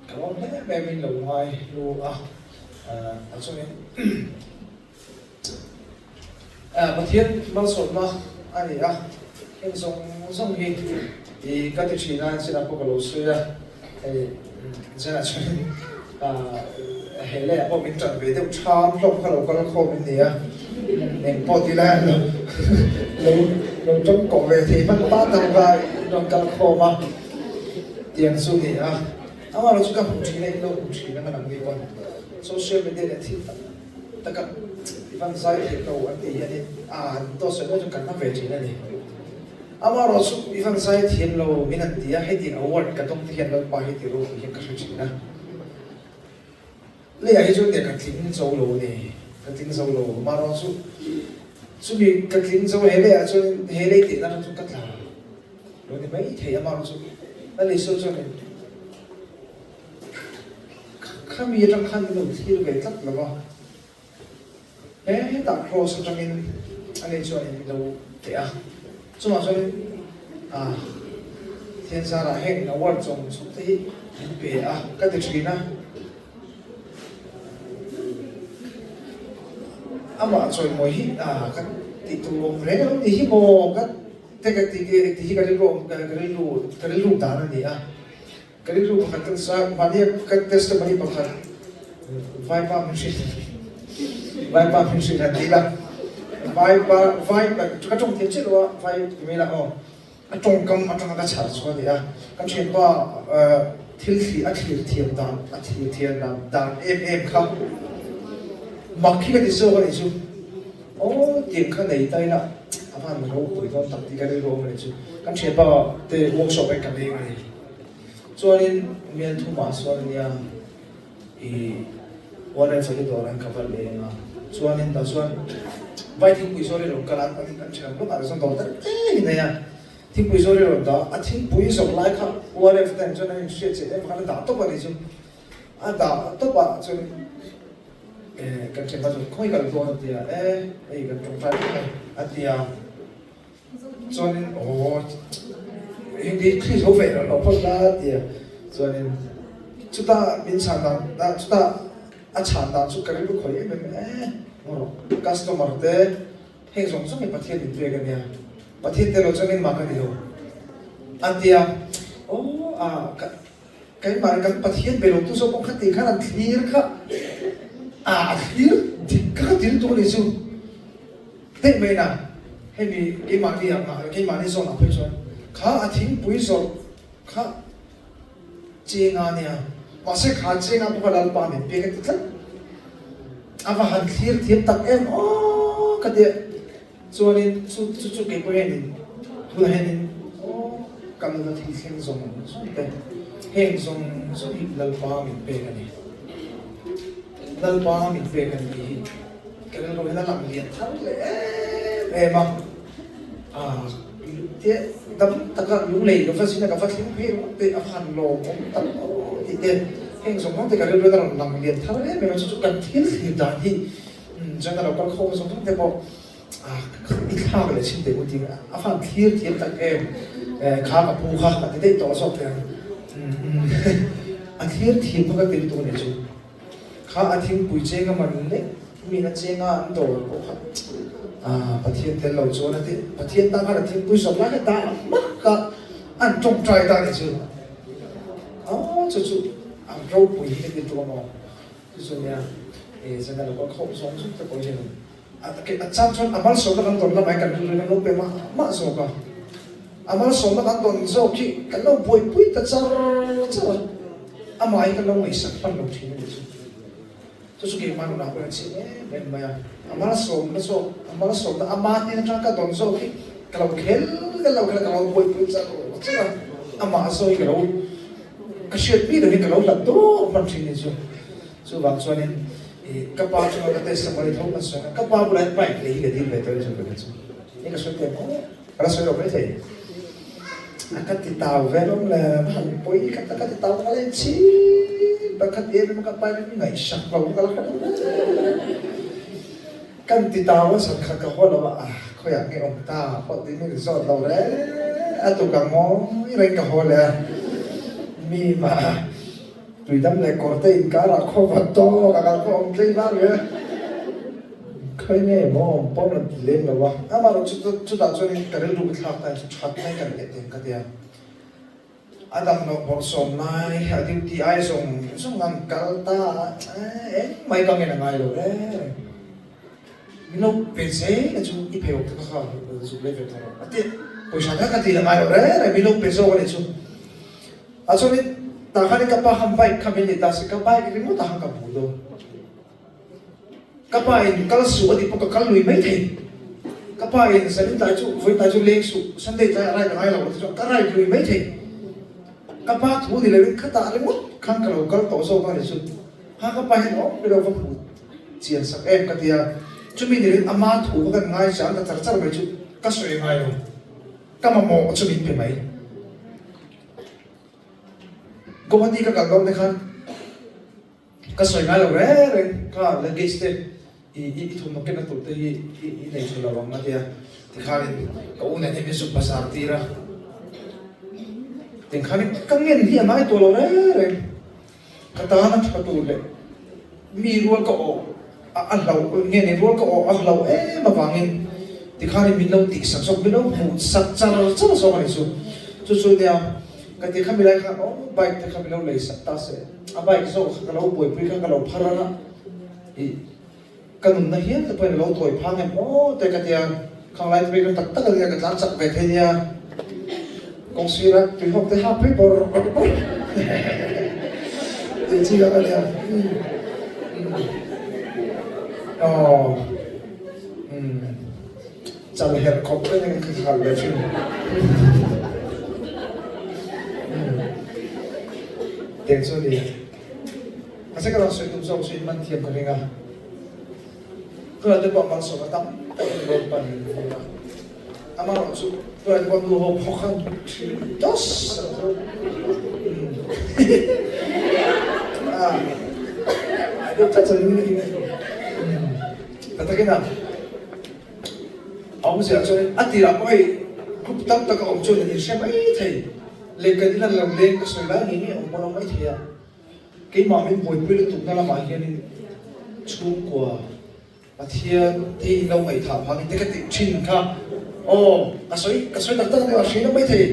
ka lawm hle mai min lo ngai hlu a, a chungin Pathian malsawmna a ni a, heng zawng zawng hi i ka ti thin a, chinah pawh ka lo sawi a, hei Zanah chuan he leiah pawh min ṭan ve deuh ṭham hlawm kha lo kal khawm in ni a, eng pawh ti lai lo lo lo ṭawng kawh ve thei hman ta tak kha in rawn kal khawm a, tiang chu ni a. Amaherawh chu ka hmu ṭhin a, in lo hmu ṭhin ang a nangni pawn social media leh thil tak taka i van zai theih lo an tih hianin a an tawh sawi mai chu kan na ve ṭhin a ni. Amaherawh chu i van zai thiam lo min han ti a, heti award ka dawng te hian Lalpa hi ti ropui hian ka hre thin a. Leiah hi chuan nia ka tling zo lo a ni, ka tling zo lo. Amaherawh chu chumi ka tling zo he leiah chuan he lei tihna atang chuan ka tla lo ni mai thei. Amaherawh chu Lal Isua chuanin khami atang khan min lo thlir ve tlat lo va. Hetah Kraws atangin a nei chuan in lo teh a, chungah chuanin ah Pathian zarah heng award zawng zawng te hi min pe a ka ti thin a. Amah chawimawi hi ah ka tih tur awm reng lo ni hi maw ka te ka ti hi ka rilru awm ka rilru ka rilru dan a ni a. Ka rilru pakhat kan sa, mahni ka testimony pakhat Vaipa min hrilh Vaipa min hrilh han ti ila, Vaipa vai ka tawng thiam chiah lo a, vai ti mai ila aw, a tawngkam atanga ka chhar chu a ni a, ka thianpa thil thli a thlir thiam dan a thlir thiam dan dan em em kha mak hi ka ti zawk a nih chu. Aw tiang kha nei ta ila a van ropui dawn tak tih ka rilru awm a ni chu. Kan thianpa te workshop ah ka leng a ni. Chuanin Melthumah sawn ania i Warren Fali dawrah hian ka va leng a. Chuanin tah chuan vai thingpui zawr hi rawn kal a, an thian lawkah chuan dawr tak em in nei a. Thingpui zawr hi rawn dah a, a thingpui zawrh lai kha Warren te chuan an inhriat chiah em khan a dah tawp a ni chu. A dah tawp ah chuan eh kan thianpa chuan khawi kal dawn a ti a, eh hei kan tawngtai vek a a ti a, chuanin aw hindi thli zo ve lo phawt la a ti a, chuanin chutah min chhan dan ah chutah a chhan dan chu ka rilru khawih em em eh maw rawh customer te heng zawng zawng hi Pathian in pek a nia, Pathian tel lo chuan engmah ka ni lo a ti a, aw ah ka. Keimah kan Pathian be lotu zawk pawh kha ti khan an thlir kha a a thlir dik kha ka ti lutuk a ni chu. Daih mai na hemi keimahni ah mah keimahni zawn ah phei chuan kha a thingpui zawrh kha chenga nia mahse kha chenga pawh kha Lalpa min pek a ti tlat a va han thlir thiam tak em aw ka ti a. Chuanin chu chu chu kei pawh hianin tunah hianin aw ka nuna thil thleng zawng zawng te heng zawng zawng hi Lalpa min pek a ni. Lalpa min pek a ni tih hi ka rilru hian a lang lian thar leh em em a. Ah te dam taka lunglei ka va zin a ka va thleng phei ringawt te a va han lawmawm tak aw tih te heng zawng zawng te ka rilru hian a rawn lang lian thar em em a chu chu kan thil thlir dan hi Chuan a lo kal khawm zawng zawng te pawh i thlak leh chhin teh u tih a fan thlir thiam tak em kha ka pu kha ka ti daih tawh zawk teh ang a thlir thiam kha ka ti lutuk a nih chu kha a thingpui cheng a man lek mi a chenga an dawr pawh kha Pathian tel lo chuan a ti Pathian tan khan a thingpui zawk lai kha dah hmak a an tawngtai ta a nih chu aw chu chu a ropui hi ka ti lutuk a maw. Chu chu nia e zan a lo kal khawp zawng zawng te pawh hian a a chang chuan a malsawmna kan dawn lamah hian kan rilru hian lo pe mah mah zawk a, a malsawmna kan dawn zawk hi kan lo buaipui ta char char a, amah hi kan lo ngaihsak hman lo thin a nih chu. Chu chu keimah nunah pawh hian chim em em mai a, a malsawmna zawk a malsawmna ama hnen atang ka dawn zawk hi ka lo khel ka lo khel a ka lo buaipui char char a, amah zawk hi ka lo Ka hriat mi lovin ka lo hlat dawr hman thin ni chu. Chuvang chuanin i ka pa chunga ka testimony tho kan sawi a, ka pa bulah hian bike lei hi ka dil ve tawh chu ka chu. Ni ka sawi teh maw? Ka la sawi lo mai thei. A ka ti tau ve lawm le, han pawi ka ka ti tau ka la inchhip a, ka ti em em a ka pa in min ngaihsak lo ka la hre lo. Kan ti tau a zan khat ka haw lo a, ah khawiah nge awm ta pawh ti min zawt lo reng a tuk ang ngawi reng ka haw leh a, mi mah tuidam leh kawrte inkarah khaw va tawk a kal pawh awm tlei var ve a, khawi nge maw awm pawh rawn ti lem lo a, amaherawhchu chutah chuanin ka rilru ka thlak ta chu that mai kan leh teng ka ti a. A dam loh bawrhsawm lai a duty ai zawng zawng an kal ta a, engmah ka ngen a ngai lo reng reng. Min lo pe zel a chu i pheiawk te kha kha zuk lei ve tawh rawh a ti pawisa kha ka ti a ngai lo reng reng min lo pe zawk a nih chu. A chuanin tah khanin ka pa khan bike kha min lei ta si ka bike ringawt ah khan ka hmu dawn. Ka pa in kal suh a tih pawh ka kal lui mai thei. Ka pa in zanin tlai chu vawiin tlai chu leng suh, Sunday tlai a ride a ngai lo a ti chuan ka ride lui mai thei. Ka pa thu ni loin khatah ringawt khan ka lo kal tawh zawk a ni chu. Ha ka pa hian awm ilo va hmu chian sak em ka ti a, chumi ni loin ama thu kha kan ngai chian ta char char mai chu ka sawi ngai lo. Ka mamawh chu min pe mai. Guwahati ka kal dawn te khan. Ka sawi ngai lo reng reng kha luggage te i i thawmhnaw kenna tur te hi i i nei tha lo ang a tia tikhanin ka u nen hian min zuk bazar tir a tiangkhanin ka ngen hi a ngai tawh lo reng reng ka tana tha tur leh mi rual ka awh a a hlauh nge ni rual ka awh a hlauh em avangin tikhanin min lo tihsak zawk min lo hmuh sak char char zawk a ni chu chu chu nia ka ti khami lai khan aw bike te kha min lo lei sak ta se. A bike zawk kha ka lo buaipui kha ka lo phar ang a, ih ka nunna hial te pawhin a lo tawi phang em aw te ka tia, khang lai te pawhin tak tak a nia ka tlan chak ve thei nia, kawng sira tui hawk te hak phei bawr bawr bawr tih chi kha ka nia, umm aw umm chal herh khawp te nen ka kal ve thin. Teng chu a ni. Mahse ka rawn sawi tum zawk chu in man thiam ka ring a. Tunah te pawh malsawmna tam tak in rawn pan in vur a. Amaherawh chu tunah te pawh nu ho phawk khan thin dos ang chu. A deuh tlat chuan in in ka takin a awmzia chuan a tirah pawh hei group tam tak a awm chuan in hre mai thei. Lehkha in an lo leng ka sawi lai ngei ngei awm pawn a mai thei a, keimah min buaipui lutukna lamah hianin chhungkua Pathian te hi in lo ngaihthah phangin te ka tih thin kha aw ka sawi ka sawi tak tak a ni a hriat a mai thei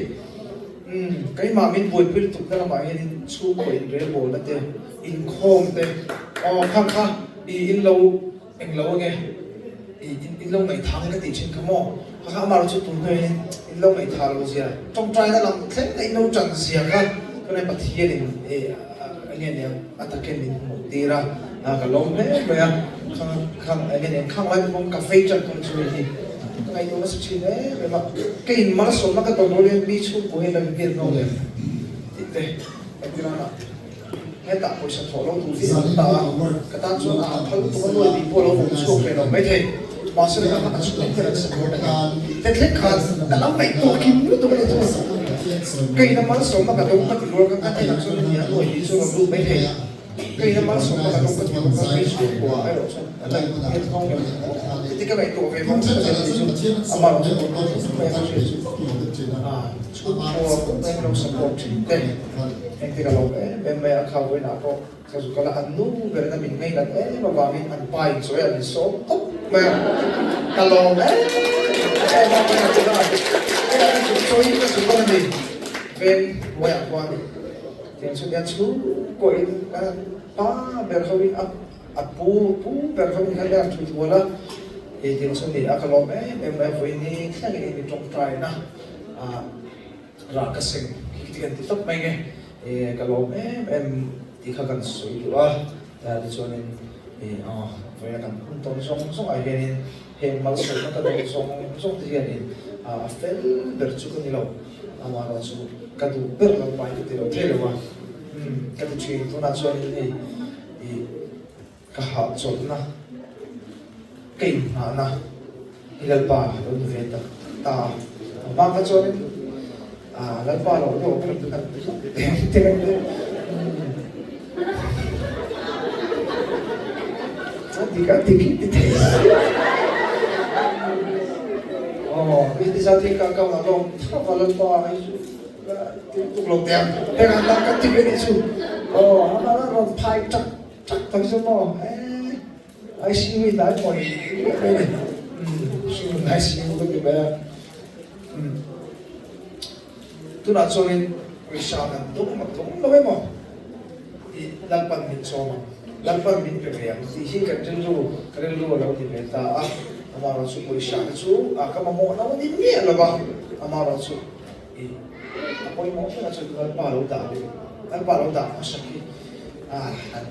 umm keimah min buaipui lutukna lamah hianin chhungkua inrelbawlna te inkhawm te aw khang kha i in lo Englo ange, i in lo ngaihthah nge ka tih thin kha maw? Kha kha amah chu tun hnuaiin in lo ngaihthah lo zia, tawngtaina lam thleng na in lo tan zia kha tunai Pathianin i enge niang a takin min hmuh tir a, ka lawm hle mai a, kha kha enge niang khang lai te pawh ka fei tan dawn chu hei hi ka ngaihtuah nasa thin em em a, ka in malsawmna ka tawn rual hian mi chhungkua hian lo inbiak ngau em tih te entirana. Hetah pawisa thawh lo tur hi an ta a, ka tan chuan a phal lutuk a nuai bik pawh a lo vawm chhuak ve lo maithei. Mahse ka kha a chhung hian an support a ni. Te thleng khan ka lo ngaihtuah kim lutuk a ni chu. Ka ina malsawmna ka dawng ka ti rual khan ka hnenah chuan heti a nuai bik chu a rawn lut maithei. Ka ina malsawmna ka dawng ka ti rual khan kei chhungkua erawh chuan a la inhnial nghawng em heti ka ngaihtuah ve vang vang a ni chu. Amah erawh chu rawn lut mai a ka hriat chu. Chhungkua pawh mai lo support thin te. Engtik a lawm em em mai a, kha vawiinah pawh ka zu kal a, an nu berin a min ngainat em avangin an pa in chawi a min sawm tawp mai a, ka lawm em em a, ka zu kal a, hei an zu chawi ka zu kal a ni, veng hnuaiah khuan tiang chu nia chhungkaw in ka pa ber ho in a pu pu ber ho in khan an thu thual a, hei tiang chu ni a, ka lawm em em mai a, vawiin hi thlengin in mi tawngtai na ah. Rah ka seng hi ti kan ti tawp mai nge e ka lawm em em tih kha kan sawi duh a, tichuanin e aw vawiina kan hun tawn zawng zawng ah hianin heng malsawmna ka dawn zawng zawng te hianin a fel ber chu ka ni lo, amaherawh chu ka duh ber lo pa hi ka ti lo thei lo a, umm ka ti thin tunah chuanin hei ih. Ka hahchawlhna, ka inhnahna hi Lalpa lo ni ve tak ta a. A hma kha chuanin Lalpa lo deuh ang kan ti. A dik a dik hi ti thei si a. Aw, mi ti zat hi ka account ah ka awm thap a Lalpa hei chu ti tuk lo teh ang. Heng an dang ka ti ve nih chu. Aw, a mah a rawn phai chak chak tak chu maw eh ICU hi hnai maw i riak mai ni. Umm, hringnun ICU ka ti mai a. Umm. Tunah chuanin pawisa kan dawng mak dawng lo emaw tih Lalpan min chawm ang, Lalpan min pe ve ang tih hi kan rilru, ka rilru a lo ni ve ta a. Amaherawhchu pawisa te chu a ka mamawh lo a ni miah lo va, amaherawhchu i a pawimawh ber a chu Lalpa lo dah leh Lalpa lo dah hmasak hi a han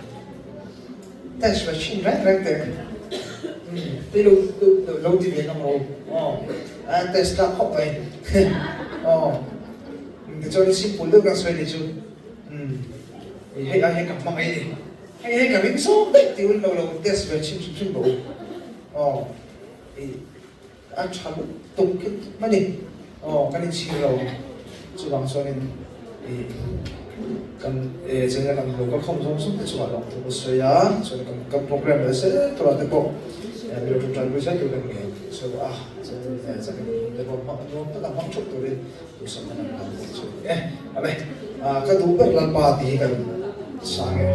test ve thin reng reng teh ang. Umm tei lo lo ti ve ngam ro aw a test tlak khawp mai aw tichuan simple deuh kan sawi ni chu umm hei ai hian ka hmang ei ni hei hei ka ring zawk daih tih un lo lo test ve chhin hrim hrim rawh u aw i A tha lutuk khi a ni. Aw, kan inchhir lo. Chuvang chuanin ih kan eh chena kan lo ka khawm zawng zawng te chungah lawng thu ka sawi a, chuan kan kan program leh zel turah te pawh eh mi lo ṭawngṭaipui zel tur kan ngei chu a, chuan eh chakin te pawh hmang nuam taka hmang ṭhup turin duhsakna kan hlan bawk chu a ni e. Awle, ka duh ber Lalpa tih hi kan sang e.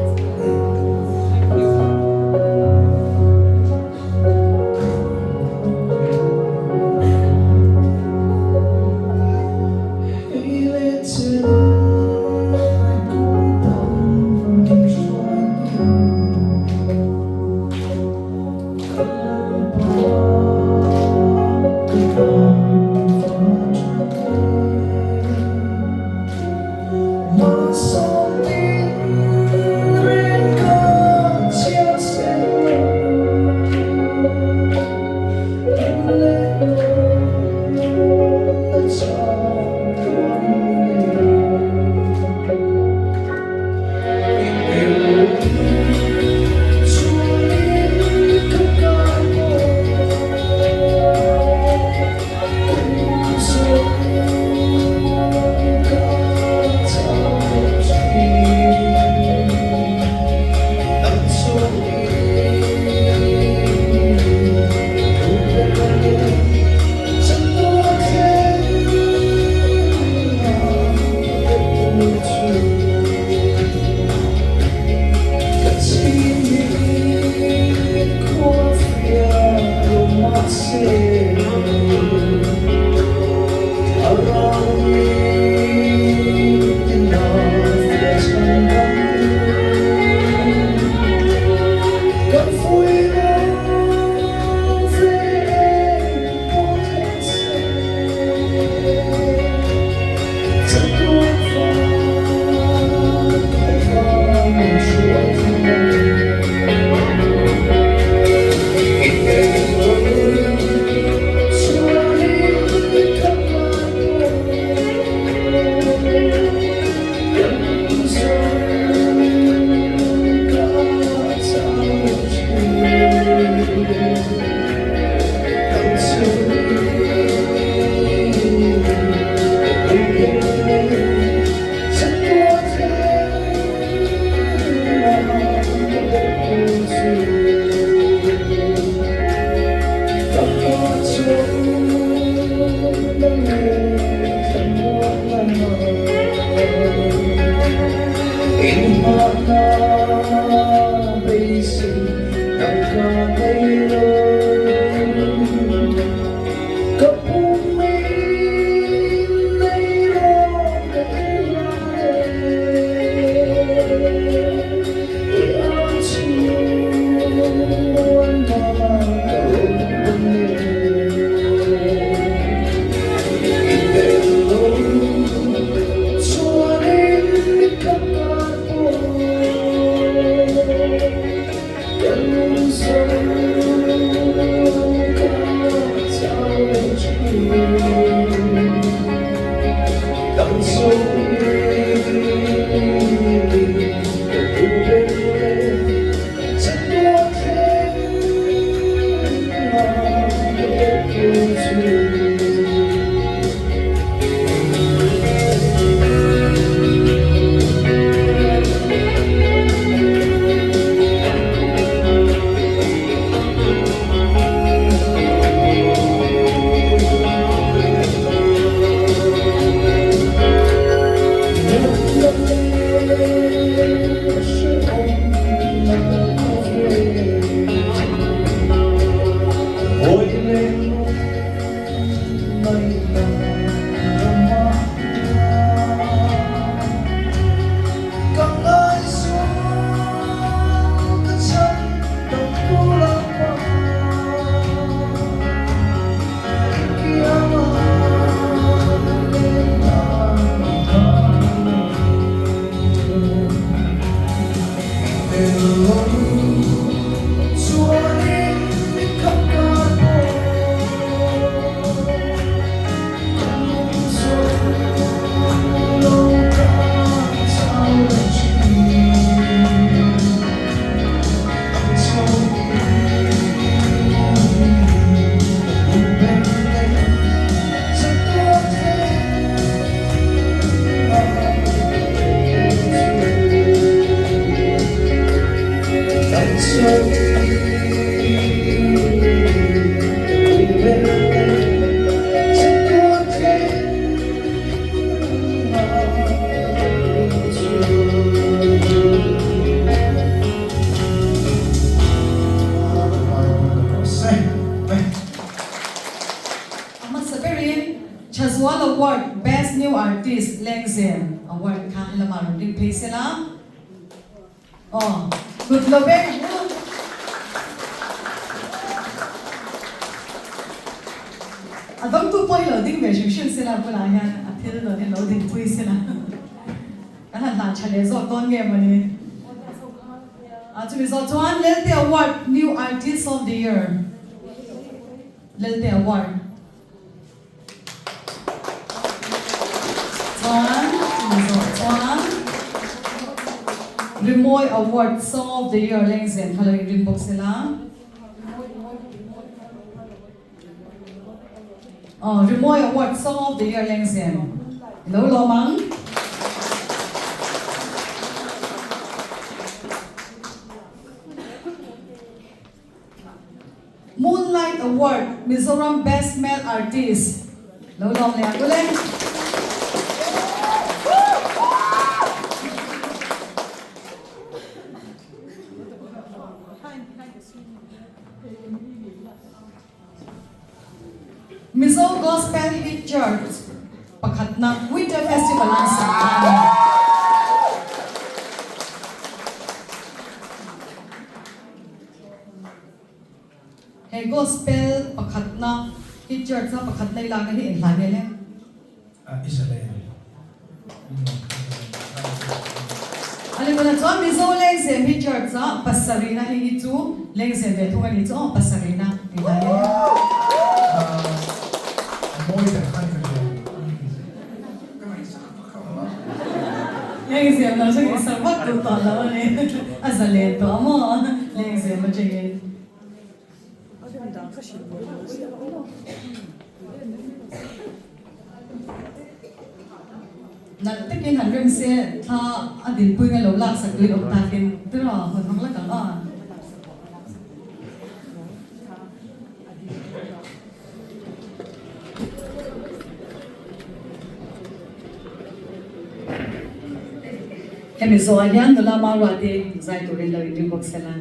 A hmasa berin Thazual Award Best New Artist Lengzem Award kha helamah rawn ring phei sela. Aw, kut lo beng u. A dawngtu pawh hi lo ding ve hrim hrim sela bulah hian a thil dawn hi lo dinpui sela. Kan han hlan tha leh zawk dawn nge mawni? A chumi zawh chuan Lelte Award New Artist of the Year Lelte Award. Chuan chumi zawh chuan Rimawi Award Song of the Year lengzem kha lo inring bawk sela. Aw, Rimawi Award Song of the Year lengzem i lo lawm ang. Moonlight Award Mizoram Best Male Artist lo lawm leh ang ule. Mizo Gospel Hit Chart pakhatna Winter Festival an sak kha a ni. He Gospel pakhatna hi Church a pakhatna i lakna hi eng hla nge le?
Israel.
A ni tunah chuan Mizo Lengzem hi Church a pasarihna hei hi chu Lengzem ve thung a ni chu aw pasarihna eng hla nge le?
A mawi ber khan ka hria. Ka ngaihsak vak lo a.
Lengzem lo chu ngaihsak vak duh tawh lo a ni. A zalen tawh a maw Lengzem atangin. Nalh takin han rem se thla a dinpui nge lo laksak tuin awm takin tiraw hawn hmang lak ang a. Hemi zawhah hian nula Maruati zai turin lo inring bawk sela.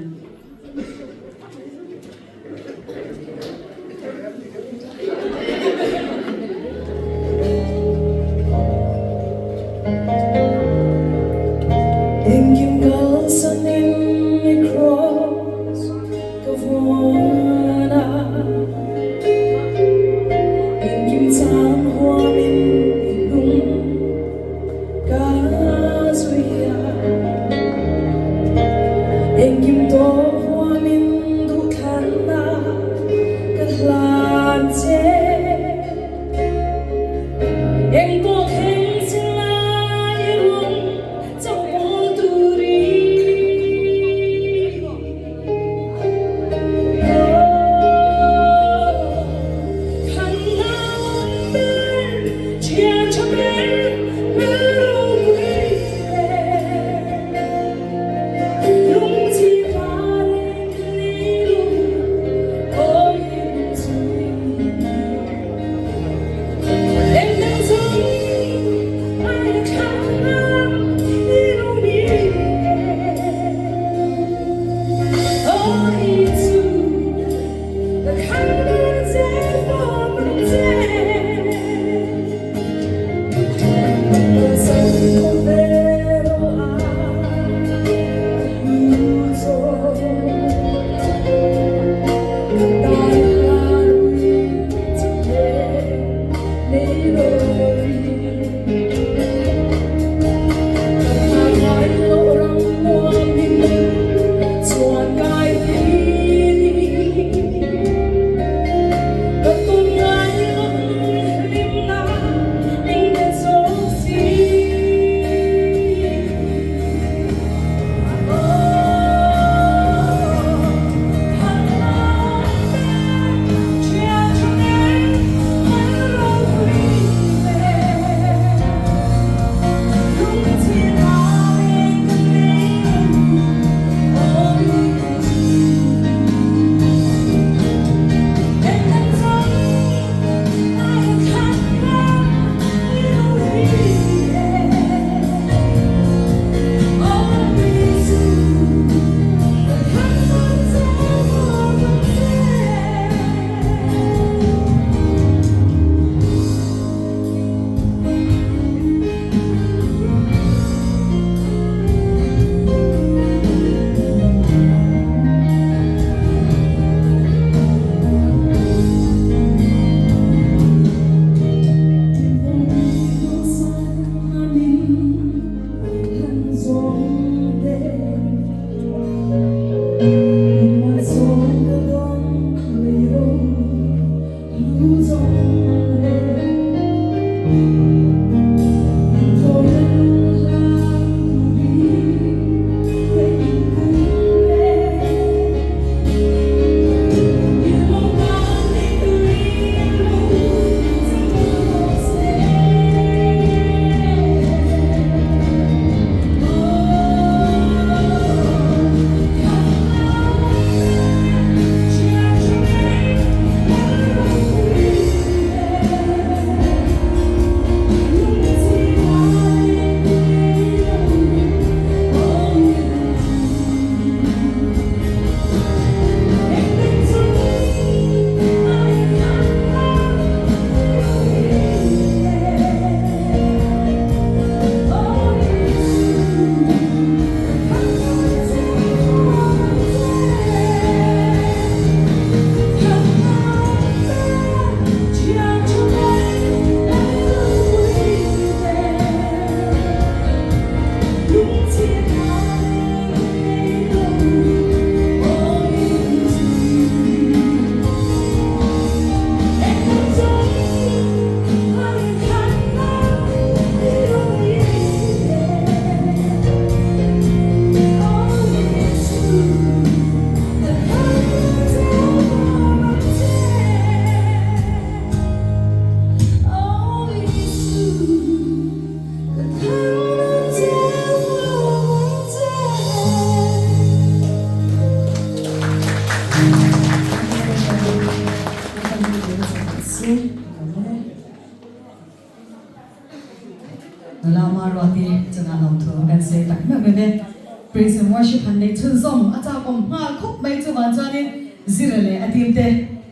Nula Maruati chungah lawmthu kan sawi tak meuh meuh e. Praise and Worship han nei chhunzawm a chakawm nghal khawp mai chuvang chuanin Zira leh a team te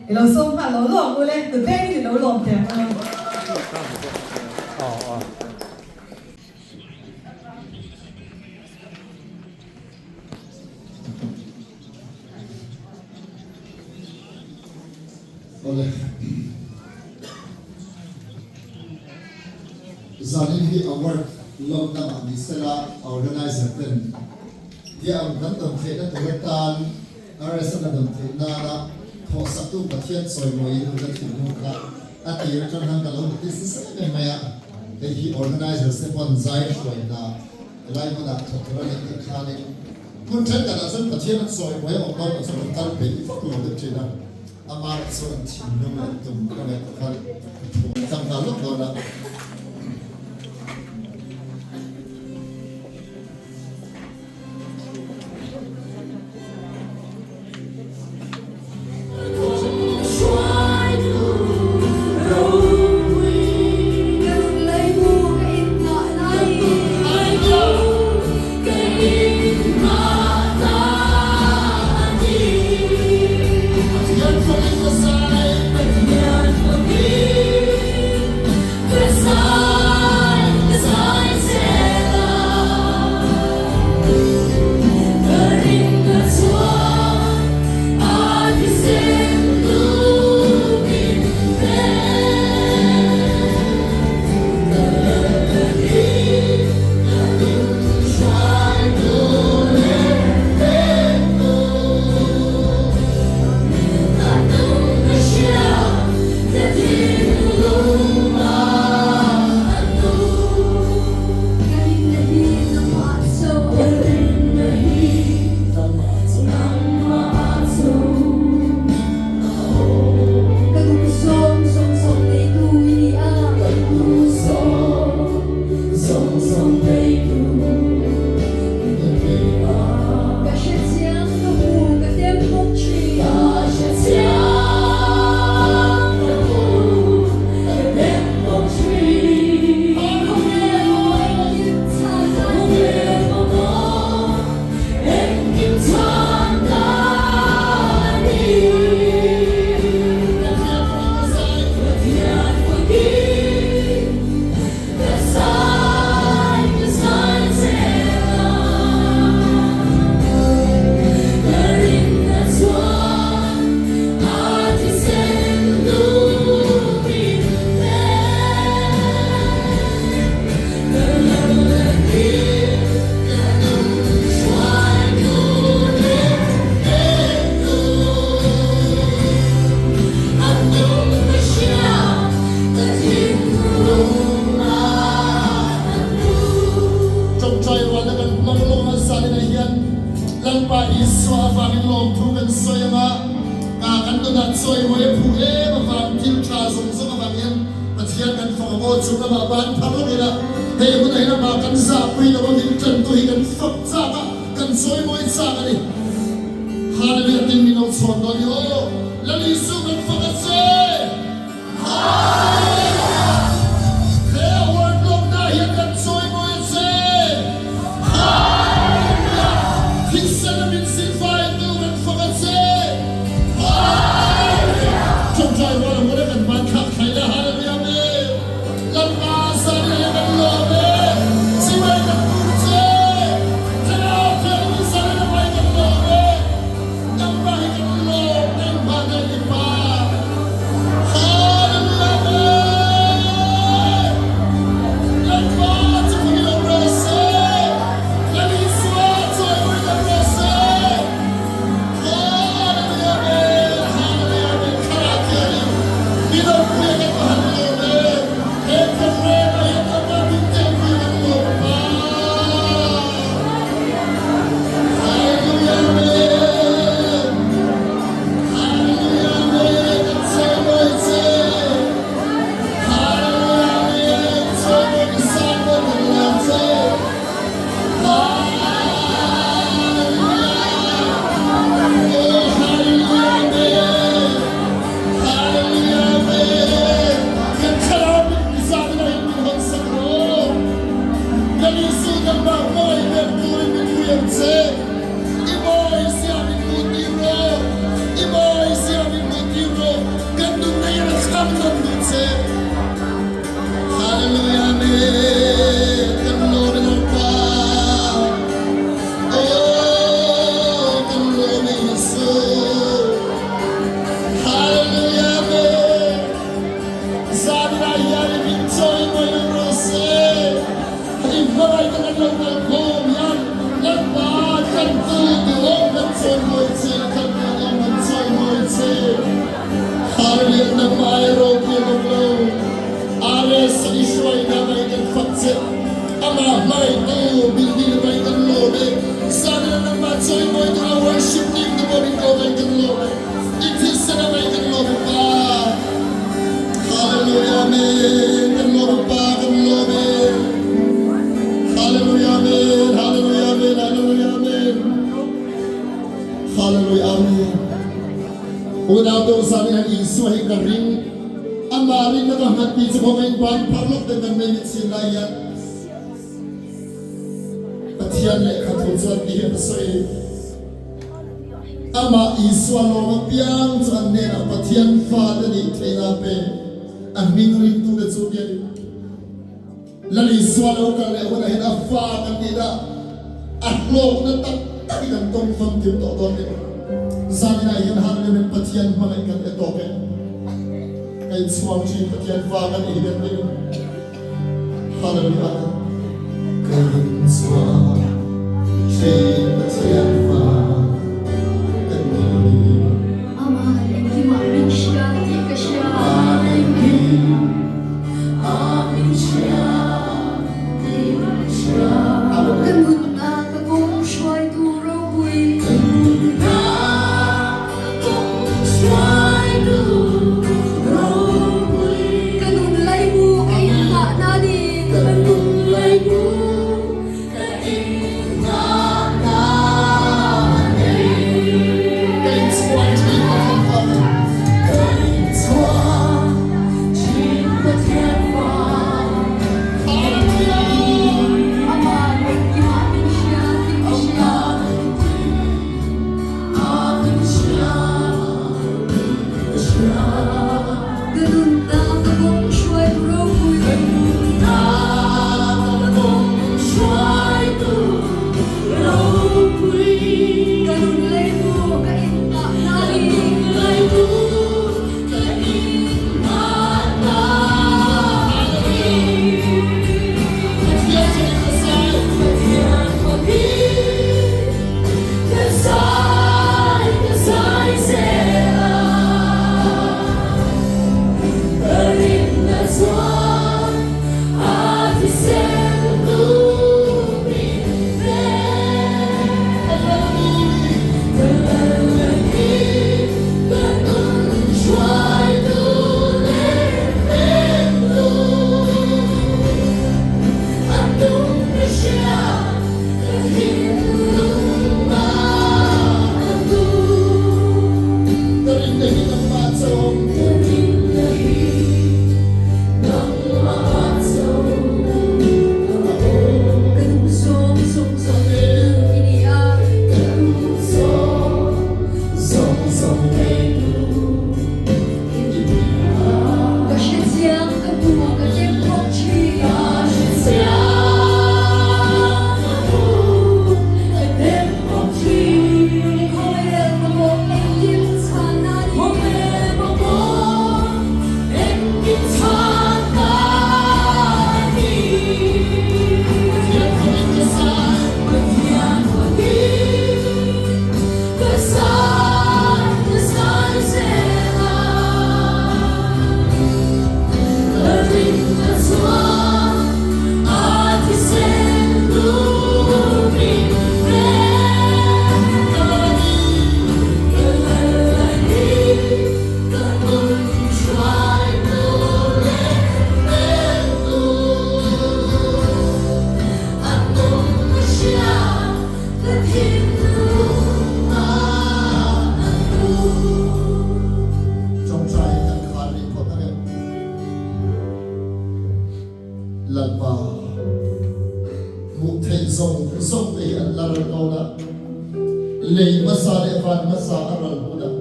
i lo sawm nghal lo lawm ule, tut vengin i lo lawm teh ang u.
Awle. Zanin hi award lawmna mah ni sela organizer ten tia ang kan dawm theihna tur atan RSN a dawm theih nana thawhsaktu Pathian chawimawiin hun a thinlung kha a tir atang khan ka lo notice nasa em em mai a, hei hi organizers te pawn zai hruaina Helai hmunah thawk tur a nih tih khanin hmun thenkhatah chuan Pathian an sawi mawi a awm dawn loh chuan an kal peih vak lo deuh thin a, amah chu an thinlung leh tum ka ngaihtuah khan thu an tlang nghal lawk dawn a.
fak ang aw chung lamah ban phar lawk ila hei hunah hian amah kan zahpui lo a min tantu hi kan fak chak a kan chawimawi chak a ni. Hallelujah tin min lo chhawn dawn i aw Lal Isu kan fak a che. Hallelujah! He award lawmna hian kan chawimawi a che. Hallelujah! Thisen a min silfaitu kan fak a che. Hallelujah! Ṭawngṭai rual a hmun a kan ban thlak thlai la. Hallelujah! Amen! Lalpa zan hian kan lawm e. Chibai kan buk che. Thlarau Thianghlim zan in a mai kan lawm e. Nangmah hi kan lawm, nangmah na i Pa. Hallelujah Amen. Lalpa chu fak in awm rawh se. Lal Isua chawimawi awm rawh se. Hallelujah Amen. Hallelujah Amen. Thlarau Thianghlim mi ropui a kan va han lawm e. He program ah hian amah min telpui kan lawm Pa. Hallelujah Amen. Hallelujah Amen. Kan chawimawi che. Hallelujah Amen. Chawimawi ni sang nawn kan lawm che. Hallelujah. Oh Hallelujah Amen. Hallelujah Amen. Kan thlarau min zan in a in min hawn sak rawh. Kan Isu nangmah mawi ber turin min pui ang che. I mawi zia min hmuh tir rawh. I mawi zia min hmuh tir rawh. Kan nunna hian a kham nawn duh che. Hallelujah Amen. Kan lawm e Lalpa. Oh, kan lawm e Isu. Hallelujah Amen. Zanah hian i min chawimawi ang rawh se. Hei hmangaih tak an lo kal khawm hian Lalpa kan tu duhawm kan chawimawi che, kan duhawm kan chawimawi che. Hallelujah nangmah ai ropui an awm lo. RS i hruaina mai kan fak che. Amah hmangaihtu building mai kan lawm e. Zanah nangmah chawimawi tura worship team te pawh min ko mai kan lawm e. I thilsena mai kan lawm e Pa. Hallelujah Amen kan lawm e Pa kan lawm e. Hallelujah Amen Hallelujah Amen Hallelujah Amen Hallelujah Amen. Unau te usan in han Isua hi ka ring amah rinna ka hngat ti chu khawngaih in ban phar lawk ten kan mei mit sin lai hian Pathian lehkha thu chuan ti hian a sawi. Amah Isua lawm apiang chu an hnenah Pathian fate nih theihna a pe. A hming ringtute chu mi a ni. Lal Isua lo kal leh hunah hian a fa kan nihna a hlawkna tak takin an tawng famkim tawh dawn ni. Zaninah hian Hallelujah min Pathian hmangaih kan e tawk e. Ka inchhuang thin Pathian fa kan ei hian ni. Hallelujah. Ka inchhuang thin Pathian fa kan ni.
Amah engkimah min hria tih ka hria.
Amah engkimah min hria tih ka hria.
Ka nunna ka kawng hruaitu ropui.
Ka nunna ka kawng hruaitu ropui.
Ka nun laimu ka inhahna ni.
Ka nun. Lalpa, hmuh theih zawng zawng te hi an la ral dawn a, lei hmasa leh van hmasa a ral hunah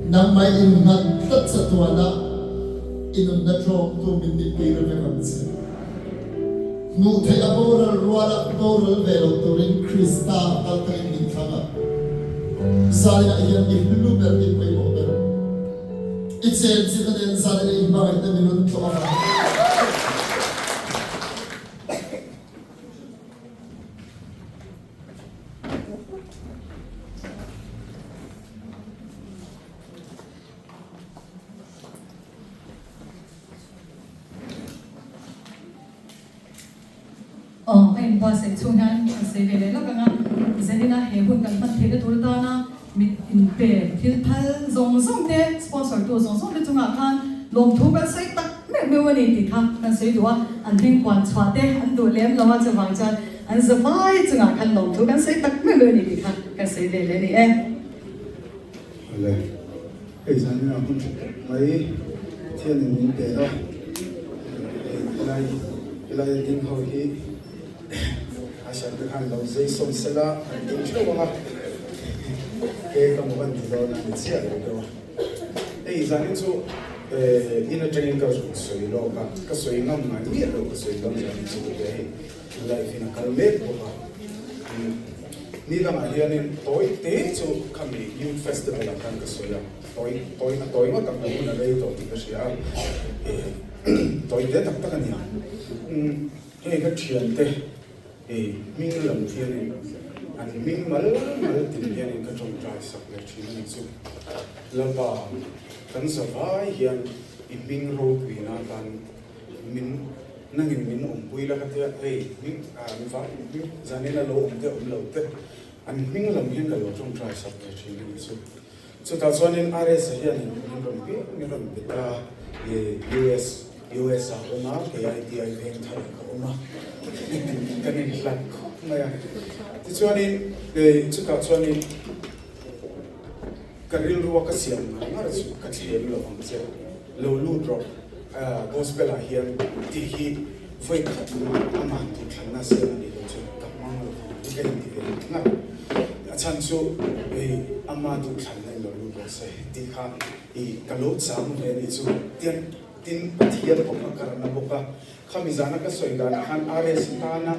nangmah in nghat tlat chatuana i nunna tlawmtu min nihpui re vek ang che. Hmuh theih a boral ruala boral ve lo turin Krista kal takin min thlang a, zainah hian i hlu ber, i pawimawh ber. I chenchilhna nen zanin i hmangaihna min rawn tlawh avang.
Aw, a inbuatsaih chhung hian kan sawi ve leh lawk ang a, Zanina he hun kan hman theihna tur atana mit inpe thil phal zawng zawng te, sponsor tu zawng zawng te chungah khan lawmthu kan sawi tak meuh meuh a ni tih kha kan sawi duh a, an hming puan chhuah te an duh lem lo a, chuvang chuan an zavai chungah khan lawmthu kan sawi tak meuh meuh a ni tih kha kan sawi ve leh a ni e.
Awle, hei zanin ah hun tha tak mai Pathianin min pe a, hei helai helai a ding ho hi a hran te khan lo zei sawm sela an ding theuh ang a, ke ka maw kan ti dawn a ni chiah lo deuh a. Hei zanin chu in atangin ka rawn sawi lawk a, ka sawi ngam ngai miah lo ka sawi dawn zanin chu ka tia hei. Live in a kal mek bawk a, ni dangah hianin tawi te chu khami Youth Festival ah khan ka sawi a, tawi tawi a tawi ngawt ang ka hun a rei tawh tih ka hria a, tawi te tak tak a nia. Hei ka thiante hming lam hianin an hming mal mal tin hianin ka tawngtai sak leh thin a ni chu. Lalpa kan zavai hian i hming ropuina atan min nangin min awmpui la ka tia hei hming ah mi vai hming zanin a lo awm te awm lo te an hming lam hian ka lo tawngtai sak ve thin a ni chu chutah chuanin RS a hianin min rawn piang min rawn pe ta i US US ah awm a kei ITI veng thar ah ka awm a kan inhlat khawp mai a tichuanin chutah chuanin Ka rilrua ka siam ngar ngar chu ka thlem lo ang che. Lo lut rawh, Gospel ah hian tih hi vawi khat mah amah duhthlanna siam a nih loh chu ka hmang lo vang hi ka inti ve ngar ngar. A chhan chu hei ama duhthlanna in lo lut rawh se tih kha i ka lo chang ve a nih chu. Tian tin Pathian pawh kha ka rana bawk a, Khami zana ka sawi danah khan RS tana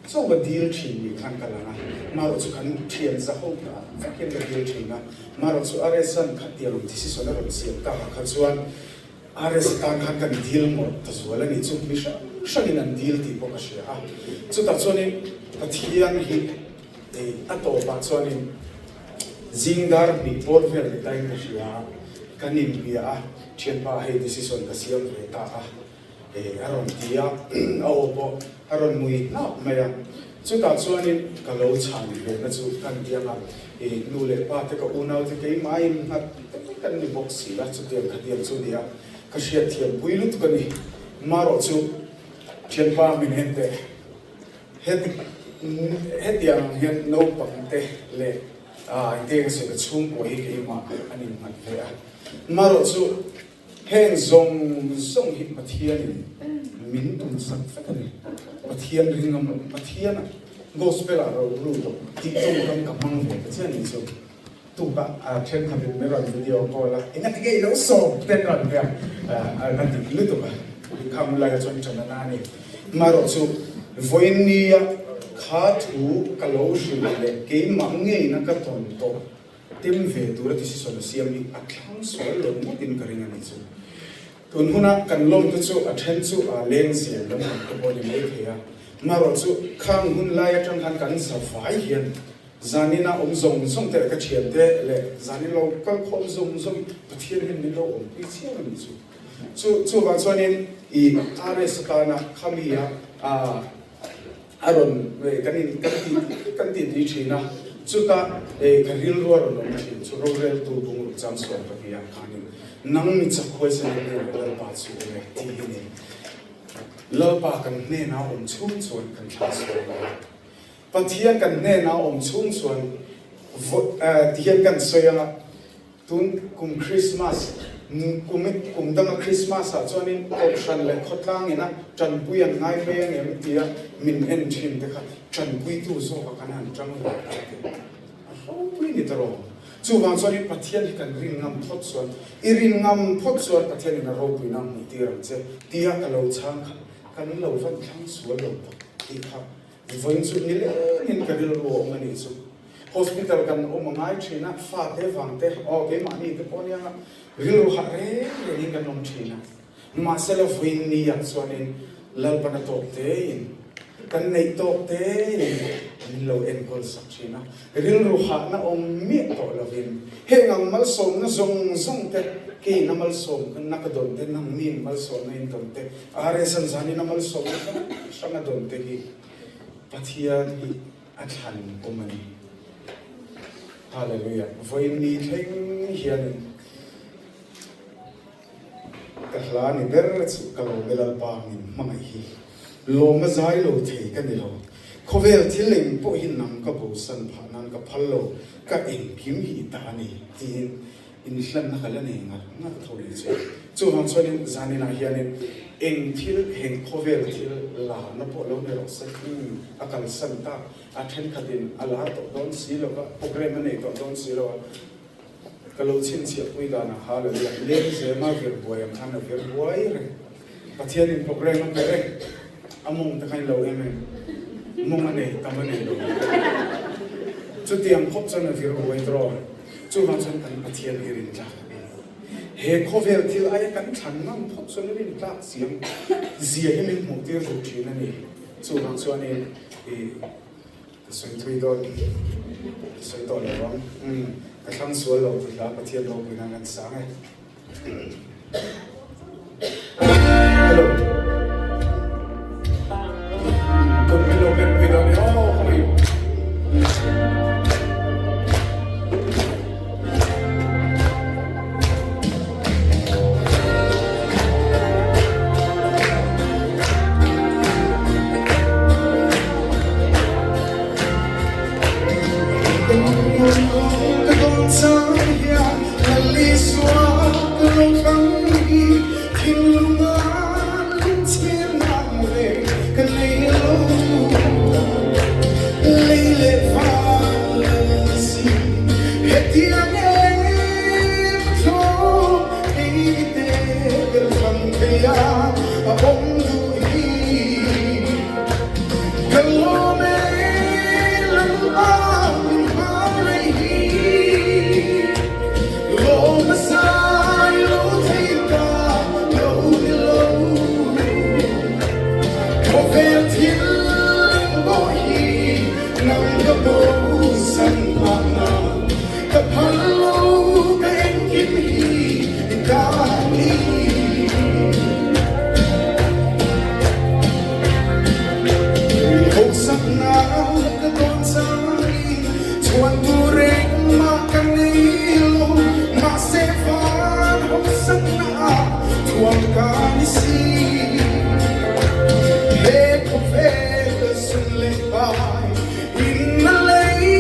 chaw a dil thin ni khan ka lang a, marawh chu kan thian za ho ta vek hian ka dil thin a, marawh chu RS an khatiang decision a rawn siam tak ah kha chuan RS tan khan kan dil ngawt ta zual a nih chu mi hrang hrangin an dil tih pawh ka hria a, chutah chuanin Pathian hi a tawpah chuanin zing dar hnih pawn vel ni tain ka hria a, kan inbia a, thianpa hei decision ka siam ve ta a. A rawn ti a, a aw pawh a rawn mui hnap mai a. Chutah chuanin ka lo chhan vena chu kan tiang a, i nu leh pa te ka unau te keimah nghat te kan ni bawk si a, chutiang khatiang chu nia ka hriatthiam pui lutuk a ni. Marawh chu thianpa min en teh, heti hetiang ang hian naupang te leh engte ka sawi ka chhungkua hi keimah an innghat ve a. Marawh chu Heng zawng zawng hi Pathianin min tumsak vek a ni. Pathian ringam lo, Pathian Gospel ah ro lut lo tih tawngkam ka hmang ve ta chiah ni chu. Tukah thenkhatin min rawn video call a, engati nge i lo sawm ten rawn ti a, ka dik lutuk a, inkhang laia chuan ṭan a na a ni. Marawh chu vawiin nia kha thu ka lo hrilh leh keimah ngeina ka tawn tawh Tem ve tura decision a siam hi a thlang sual lo ngawtin ka ring a nih chu. Tun huna kan lawm te chu a then chu a leng zel lam ang te pawh a ni mai thei a, marawh chu khang hun lai atang khan kan za vai hian zanina awm zawng zawng te leh ka thian te leh zanin lo kal khawm zawng zawng Pathian hian min lo awmpui chiang a nih chu. Chu chuvang chuanin i RS atana khami a A rawn kan in kan ti kan ti tui thin a, chuta ka rilru a rawn awm thin chu roreltu bungruk chang sual ka ti a, khanin nang mi chak huaisen ka hnenah Lalpa chu awm e tih hi ni. Lalpa kan hnenah awm chhung chuan kan thlah sual lo a, Pathian kan hnenah awm chhung chuan ti hian kan sawi ang a, tun kum Krismas.
Kum kum danga Krismas ah chuanin kohhran leh khawtlang ina tanpui an ngai mai ang em tia min en thin te kha tanpuitu zawk a kan han tang ve ta te a ropui ni ta rawh. Chuvang chuanin Pathian hi kan rin ngam phawt chuan i rin ngam phawt chuan Pathian in a ropui na hmuh tir ang che tia ka lo chhang kha kan lo van thlang sual lo tak tih kha Vawiin chu nilengin ka rilru a awm a nih chu. Hospital kan awm a ngai thin a, fate vang te, aw keimahni te pawh nia rilru hah reng rengin kan awm thin a. Mahsela vawiin niah chuanin Lalpana tawk tein, kan neih tawk tein min lo enkawl sak thin a. Rilru hahna awm miah tawh lovin heng ang malsawmna zawng zawng te, keiin a malsawmna ka dawn te, nangniin malsawmna in dawn te, RSN zanin a malsawmna hrang hrang a dawn te hi Pathian hi a thlan awm a ni. Hallelujah. Vawiin ni thleng hianin Ka hla ni ber chu ka lawm e Lalpa min hmangaih hi lawm a zai lo thei ka ni lo. Khawvel thil eng pawh hi nang ka bosan phah nan ka phal lo, ka engkim hi i ta a ni tiin inhlanna ka la nei ngar ngar tho ni chu. Chuvang chuanin zaninah hianin eng thil heng khawvel thil larna pawh lo ni rawh se, umm a kalsan tak a thenkhatin a lar tawh dawn si lova, programme a nei tawh dawn si lo a, Ka lo chhinchhiahpui danah Hallelujah Lengzema vir buai ang khan a vir buai reng. Pathianin programme a pe reng. A mawng te kha in lo em em. Mawng a nei tam a nei lo. Chutiang khawp chuan a vir buai tawh. Chuvang chuan kan Pathian hi rin tlak a ni. He khawvel thil aia kan thlan ngam phawt chuan rin tlak siam zia hi min hmuh tir duh thin a ni. Chuvang chuanin i. Ka sawi thui dawn, ka sawi tawh lo ang. Umm, ka thlang sual lo tih hla Pathian ropui nan kan sang e. Hello. Kut min lo ben pui dawn e aw, khawi. Ka phal lo ka engkim hi i ta ni. Hosakna ka dawn changin chhuan tur engmah ka nei lo, mahse van hosakna ah thuam ka ni si. He khawvel sun leh pai In a lei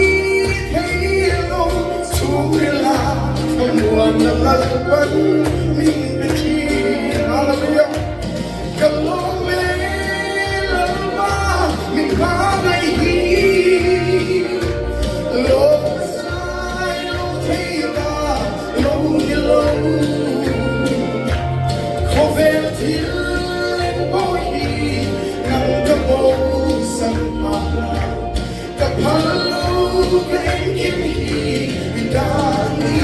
thei lo chhungrila ka muan a lalpan min pe thin. Hallelujah. Ka lawm e Lalpa min hmangaih hi. Lawm zai lo thei ta lo ni lo. Khawvel thil engpawh hi nang ka bosan phah la, ka phal lo ka engkim hi i ta ni.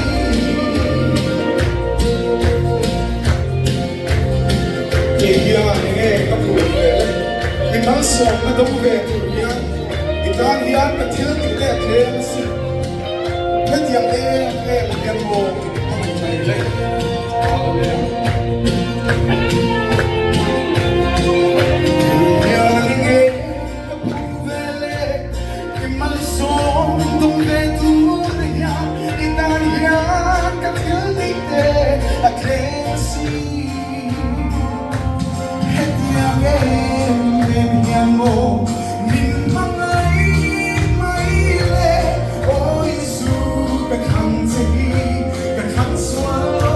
Kei hian enge ka phur ve le, i malsawmna do ve tur hian i tan hian ka thil tih leh tlem a si. Hetiang em em hian maw a ni mai le. Hallelujah. Hian nge ka phu ve le i malsawm tum ve tur hian i tan hian ka thil tih te a tlem si. Hetiang em em hian maw min hmangaih mai le Aw Isu ka thlang che hi ka thlang sual lo.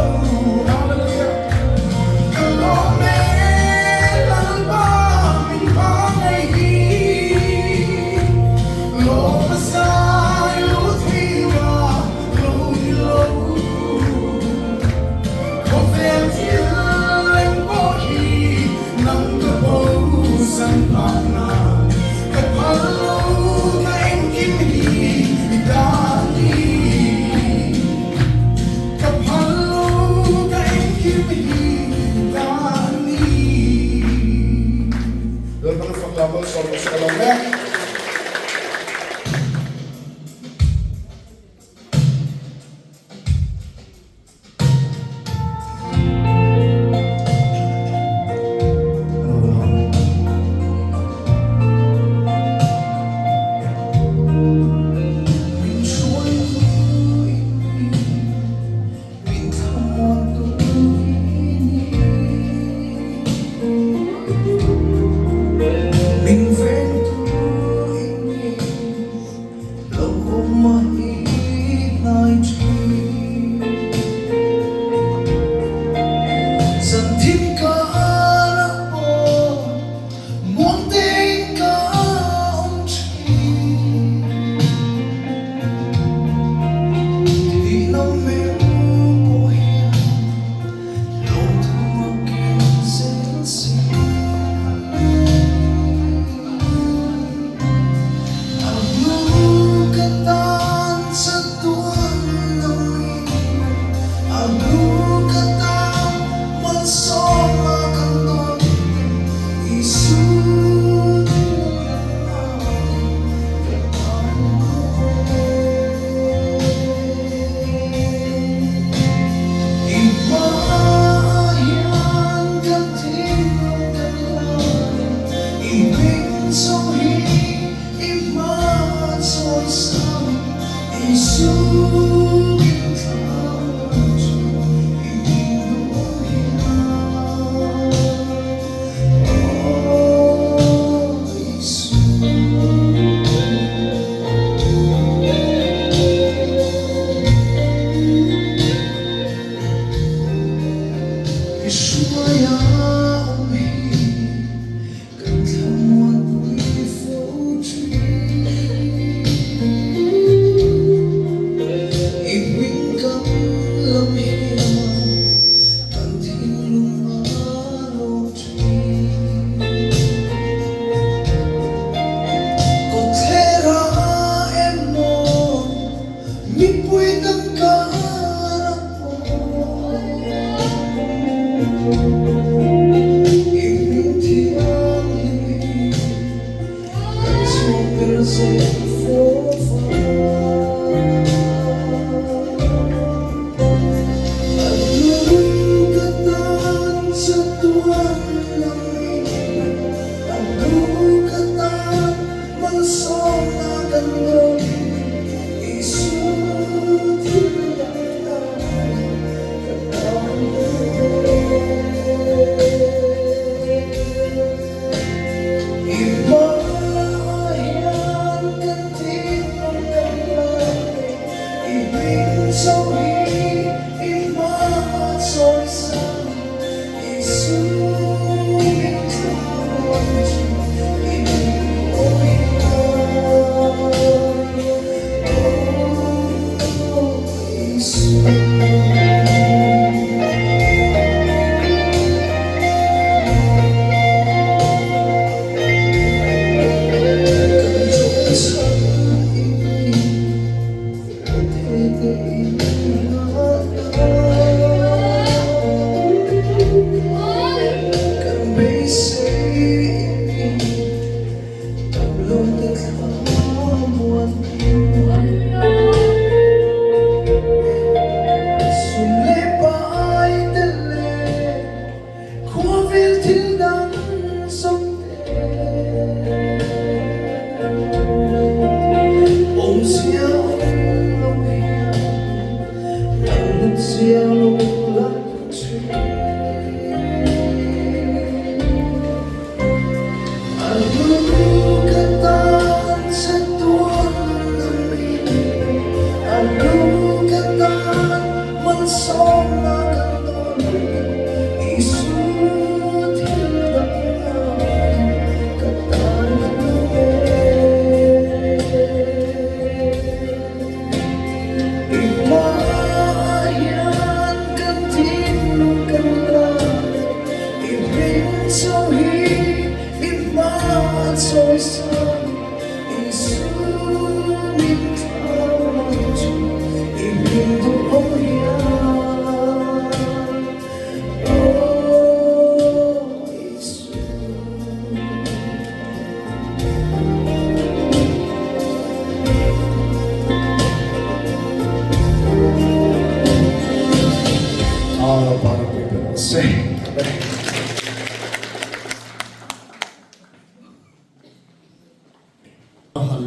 malsawm rawh se ka lawm e.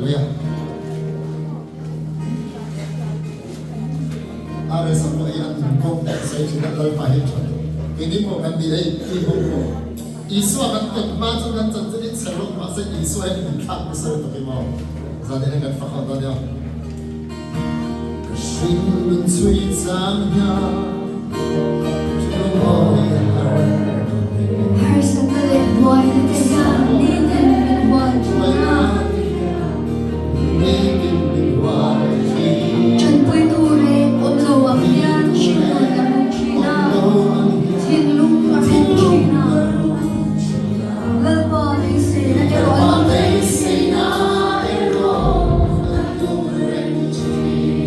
Hallelujah. RS a pawh hi an inkawm daih sawi thin a, Lalpa hi tha deuh. Keini pawh kan ni hei, i hawng pawh. Isua kan tawn hma chu kan chanchin in chher lawk mahse Isua hian min thlak nasa lutuk i maw? Zanin hian kan fak ho dawn nia. Ka hring nun chhui chang hian Ṭhiangawi har
Harsatna leh buaina te hian nitin min hual thin a. Ṭanpuitu reng awm lo ang hian hringnun a rum ṭhin a, thinlung a rum ṭhin a. Lalpa beiseina erawh a nung reng ṭhin.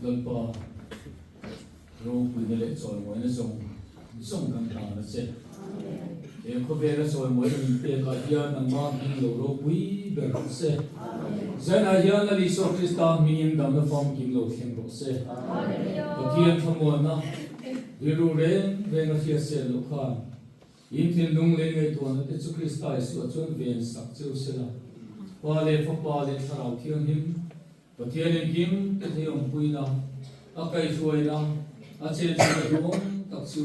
Lalpa ropuina leh chawimawina zawng zawng kan hlan a che. He khawvela chawimawina min pekah hian nangmah hming lo ropui ber rawh se. Zanah hian Lal Isua Krista hmingin damna famkim lo thleng rawh se. Pathian thlamuanna rilru reng reng a hriat sel loh khan In thinlung lei ngaihtuahna te chu Krista Isua chuan ven sak cheu se la. Pa leh Fapa leh Thlarau Thianghlim, Pathian engkim te thei awmpuina, a kaihhruaina, a chenchilh a duhawm tak chu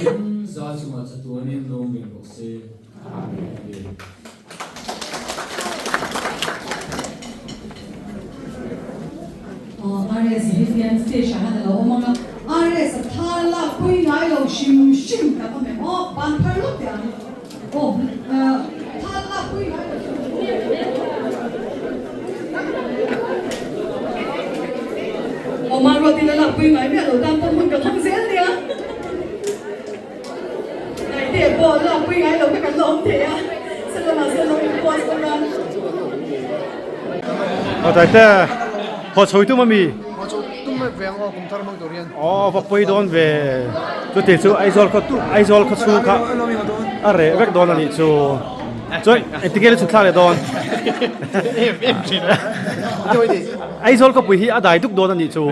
in za chungah chatuanin lawm reng rawh se. Amen.
RS hi hian stage ah hian a lo awm ang a, RS a thla lak pui ngai lo hrim hrim tak awm em aw, ban phar lawk teh ang aw, thla lak pui ngai lo hrim hrim. Aw Maruatin a lak pui ngai miah lo tan pawh hmun ka thawng zel nia. Naite pawh lak pui ngai lo kha kan la awm thei a, salamah sawn lo in post bawk a.
Aw Taite, haw chho i tum ami?
Haw chho tum vek ve ang aw, kum thar hmang tur hian.
Aw va pawi dawn ve, chuti chu Aizawl khaw Aizawl khaw chhung kha a reh vek dawn a nih chu. Chuan engtin nge chhuk thlak leh dawn? Aizawl khawpui hi a dai duk dawn a nih chu.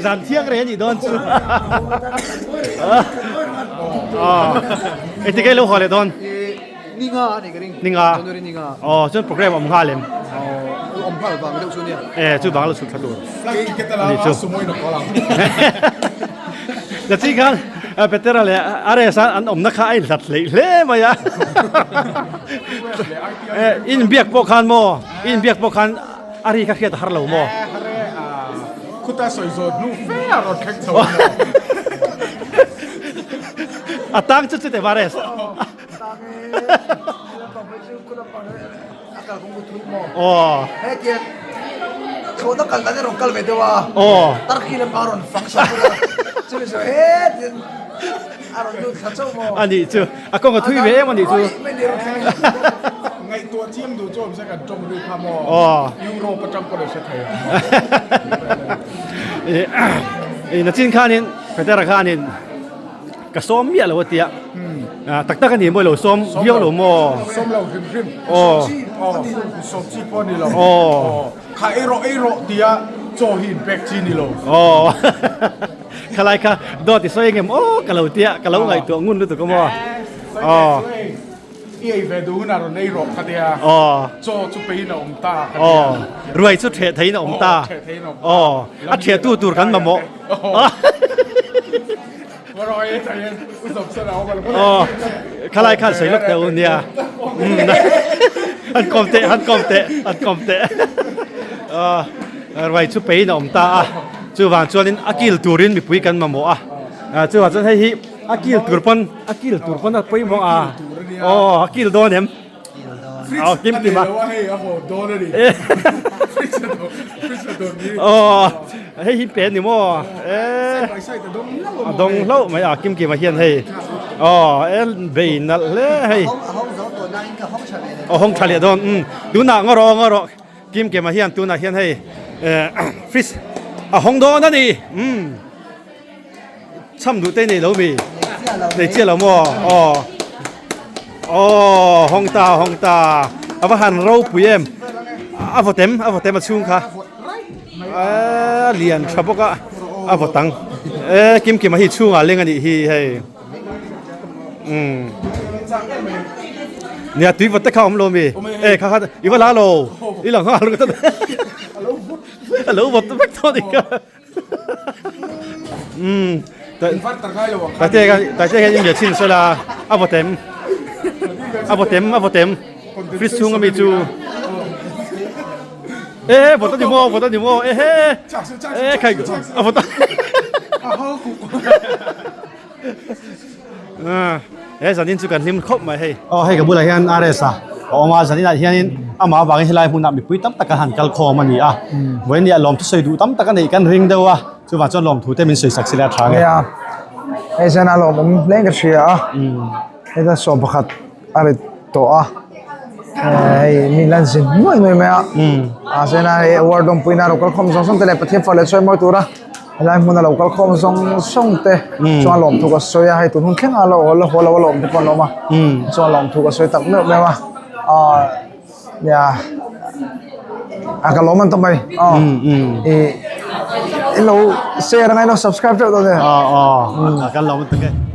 Zan thiang reh a nih dawn chu. Engtin nge lo haw leh dawn?
Ninga a nih ka ring.
Ninga.
January ninga.
Aw chuan program awm nghal em?
Aw awm nghal vang deuh chu nia.
E chu vang lo chhuk thla tur.
Flight ticket a la a sumo in a call ang.
La chi khan Petera leh RS an awmna kha a inhlat hleih hle mai a. Inbiak pawh khan maw? Inbiak pawh khan A ri kha hriat a har lo maw?
Eh, har e, khuta sawi zawt hnu fe a rawn thleng chho a ni.
A tang chu chute Vares.
Tang e, a kal kawng thui maw?
Aw.
He tiang thlawhna kal dan hi rawn kal ve deuh a.
Aw.
Tarki lamah a rawn fang chho bawk a. Chumi chu he tiang a rawn lut thla chauh maw?
A nih chu, a kawng a thui ve em a nih chu.
Ngaihtuah chiam duh chu awm se kan tawng ri kha maw? Europe atang pawh lo hre thei ang.
I nachin khanin Petera khanin ka sawm miah lo a tia. Tak tak a ni maw i lo sawm viau lo maw?
Sawm lo hrim hrim. Aw. Sawm chi pawh a ni lo. Aw. Kha ei rawh ei rawh tia chaw hi inpek chi ni lo.
Aw. Khalai kha dawt i sawi engem aw ka lo tia ka lo ngaihtuah ngun lutuk a maw? Aw.
I ei ve duh hunah rawn ei rawh ka tia. Aw. Chaw chu peiin a awm ta ka tia.
Aw. Ruai chu ṭheh theiin a awm ta.
Aw, ṭheh theiin a awm ta.
Aw. A ṭheh tu tur kan mamawh.
Aw. Ruai e thei in u zawm sawn a awm a lo.
Aw. Khalai khan sawi lawk teh u nia. Han kawm teh, han kawm teh, han kawm teh. Aw. Ruai chu peiin a awm ta a. Chuvang chuanin a kil turin mipui kan mamawh a. Chuvang chuan hei hi A kil tur pawn a kil tur pawn a pawimawh a aw a kil dawn em
aw kim kim a
aw hei hi pe ni maw e a dawng hlauh mai a kim kim a hian hei aw e bei nalh hle hei a hawng tha leh dawn um tunah ngaw rawh ngaw rawh kim kim a hian tunah hian hei fridge a hawng dawn a ni um. Cham duh te nei lo mi? Nei chiah lo maw? Aw. Aw, hawng ta, hawng ta. A va han ropui em. A vawt em, a vawt em a chhung kha. A lian tha bawk a, a vawt ang. E, Kim Kima hi chhungah leng a nih hi hei. Umm. Nia tui vawt te kha awm lo mi? E kha kha i va la lo. I la nghal ringawt a. A lo vawt vek tawh a nih kha. Umm Tate tate hian inbia chhin sela a vawt em a vawt em a vawt em fridge chhung ami chu e vawt a ni maw vawt a ni maw ehe e khai a vawt a He zanin chu kan hlim khawp mai hei. Aw hei ka bulah hian RS a a awm a zaninah hianin amah avangin helai hmunah mipui tam tak a han kal khawm a ni a vawiin ah lawmthu sawi duh tam tak a neih kan ring deuh a chuvang chuan lawmthu te min sawi sak sila a tha nge.
Nia hei zan a lawmawm hle ka hria a heta sawm pakhat a ri tawh a. Hei mi lan zin nuai nuai mai a a chuan a hei award lawmpuina lo kal khawm zawng zawng te leh Pathian far leh chawi mawi tura helai hmuna lo kal khawm zawng zawng te chuan lawmthu ka sawi a hei tun hun thleng a lo la haw lo a lawm te pawh an awm a chuan lawmthu ka sawi tak meuh meuh a ah nia a ka lawm an tawp mai aw ih i lo share angai lo subscribe teuh dawn e
aw aw kan lawm an tak e.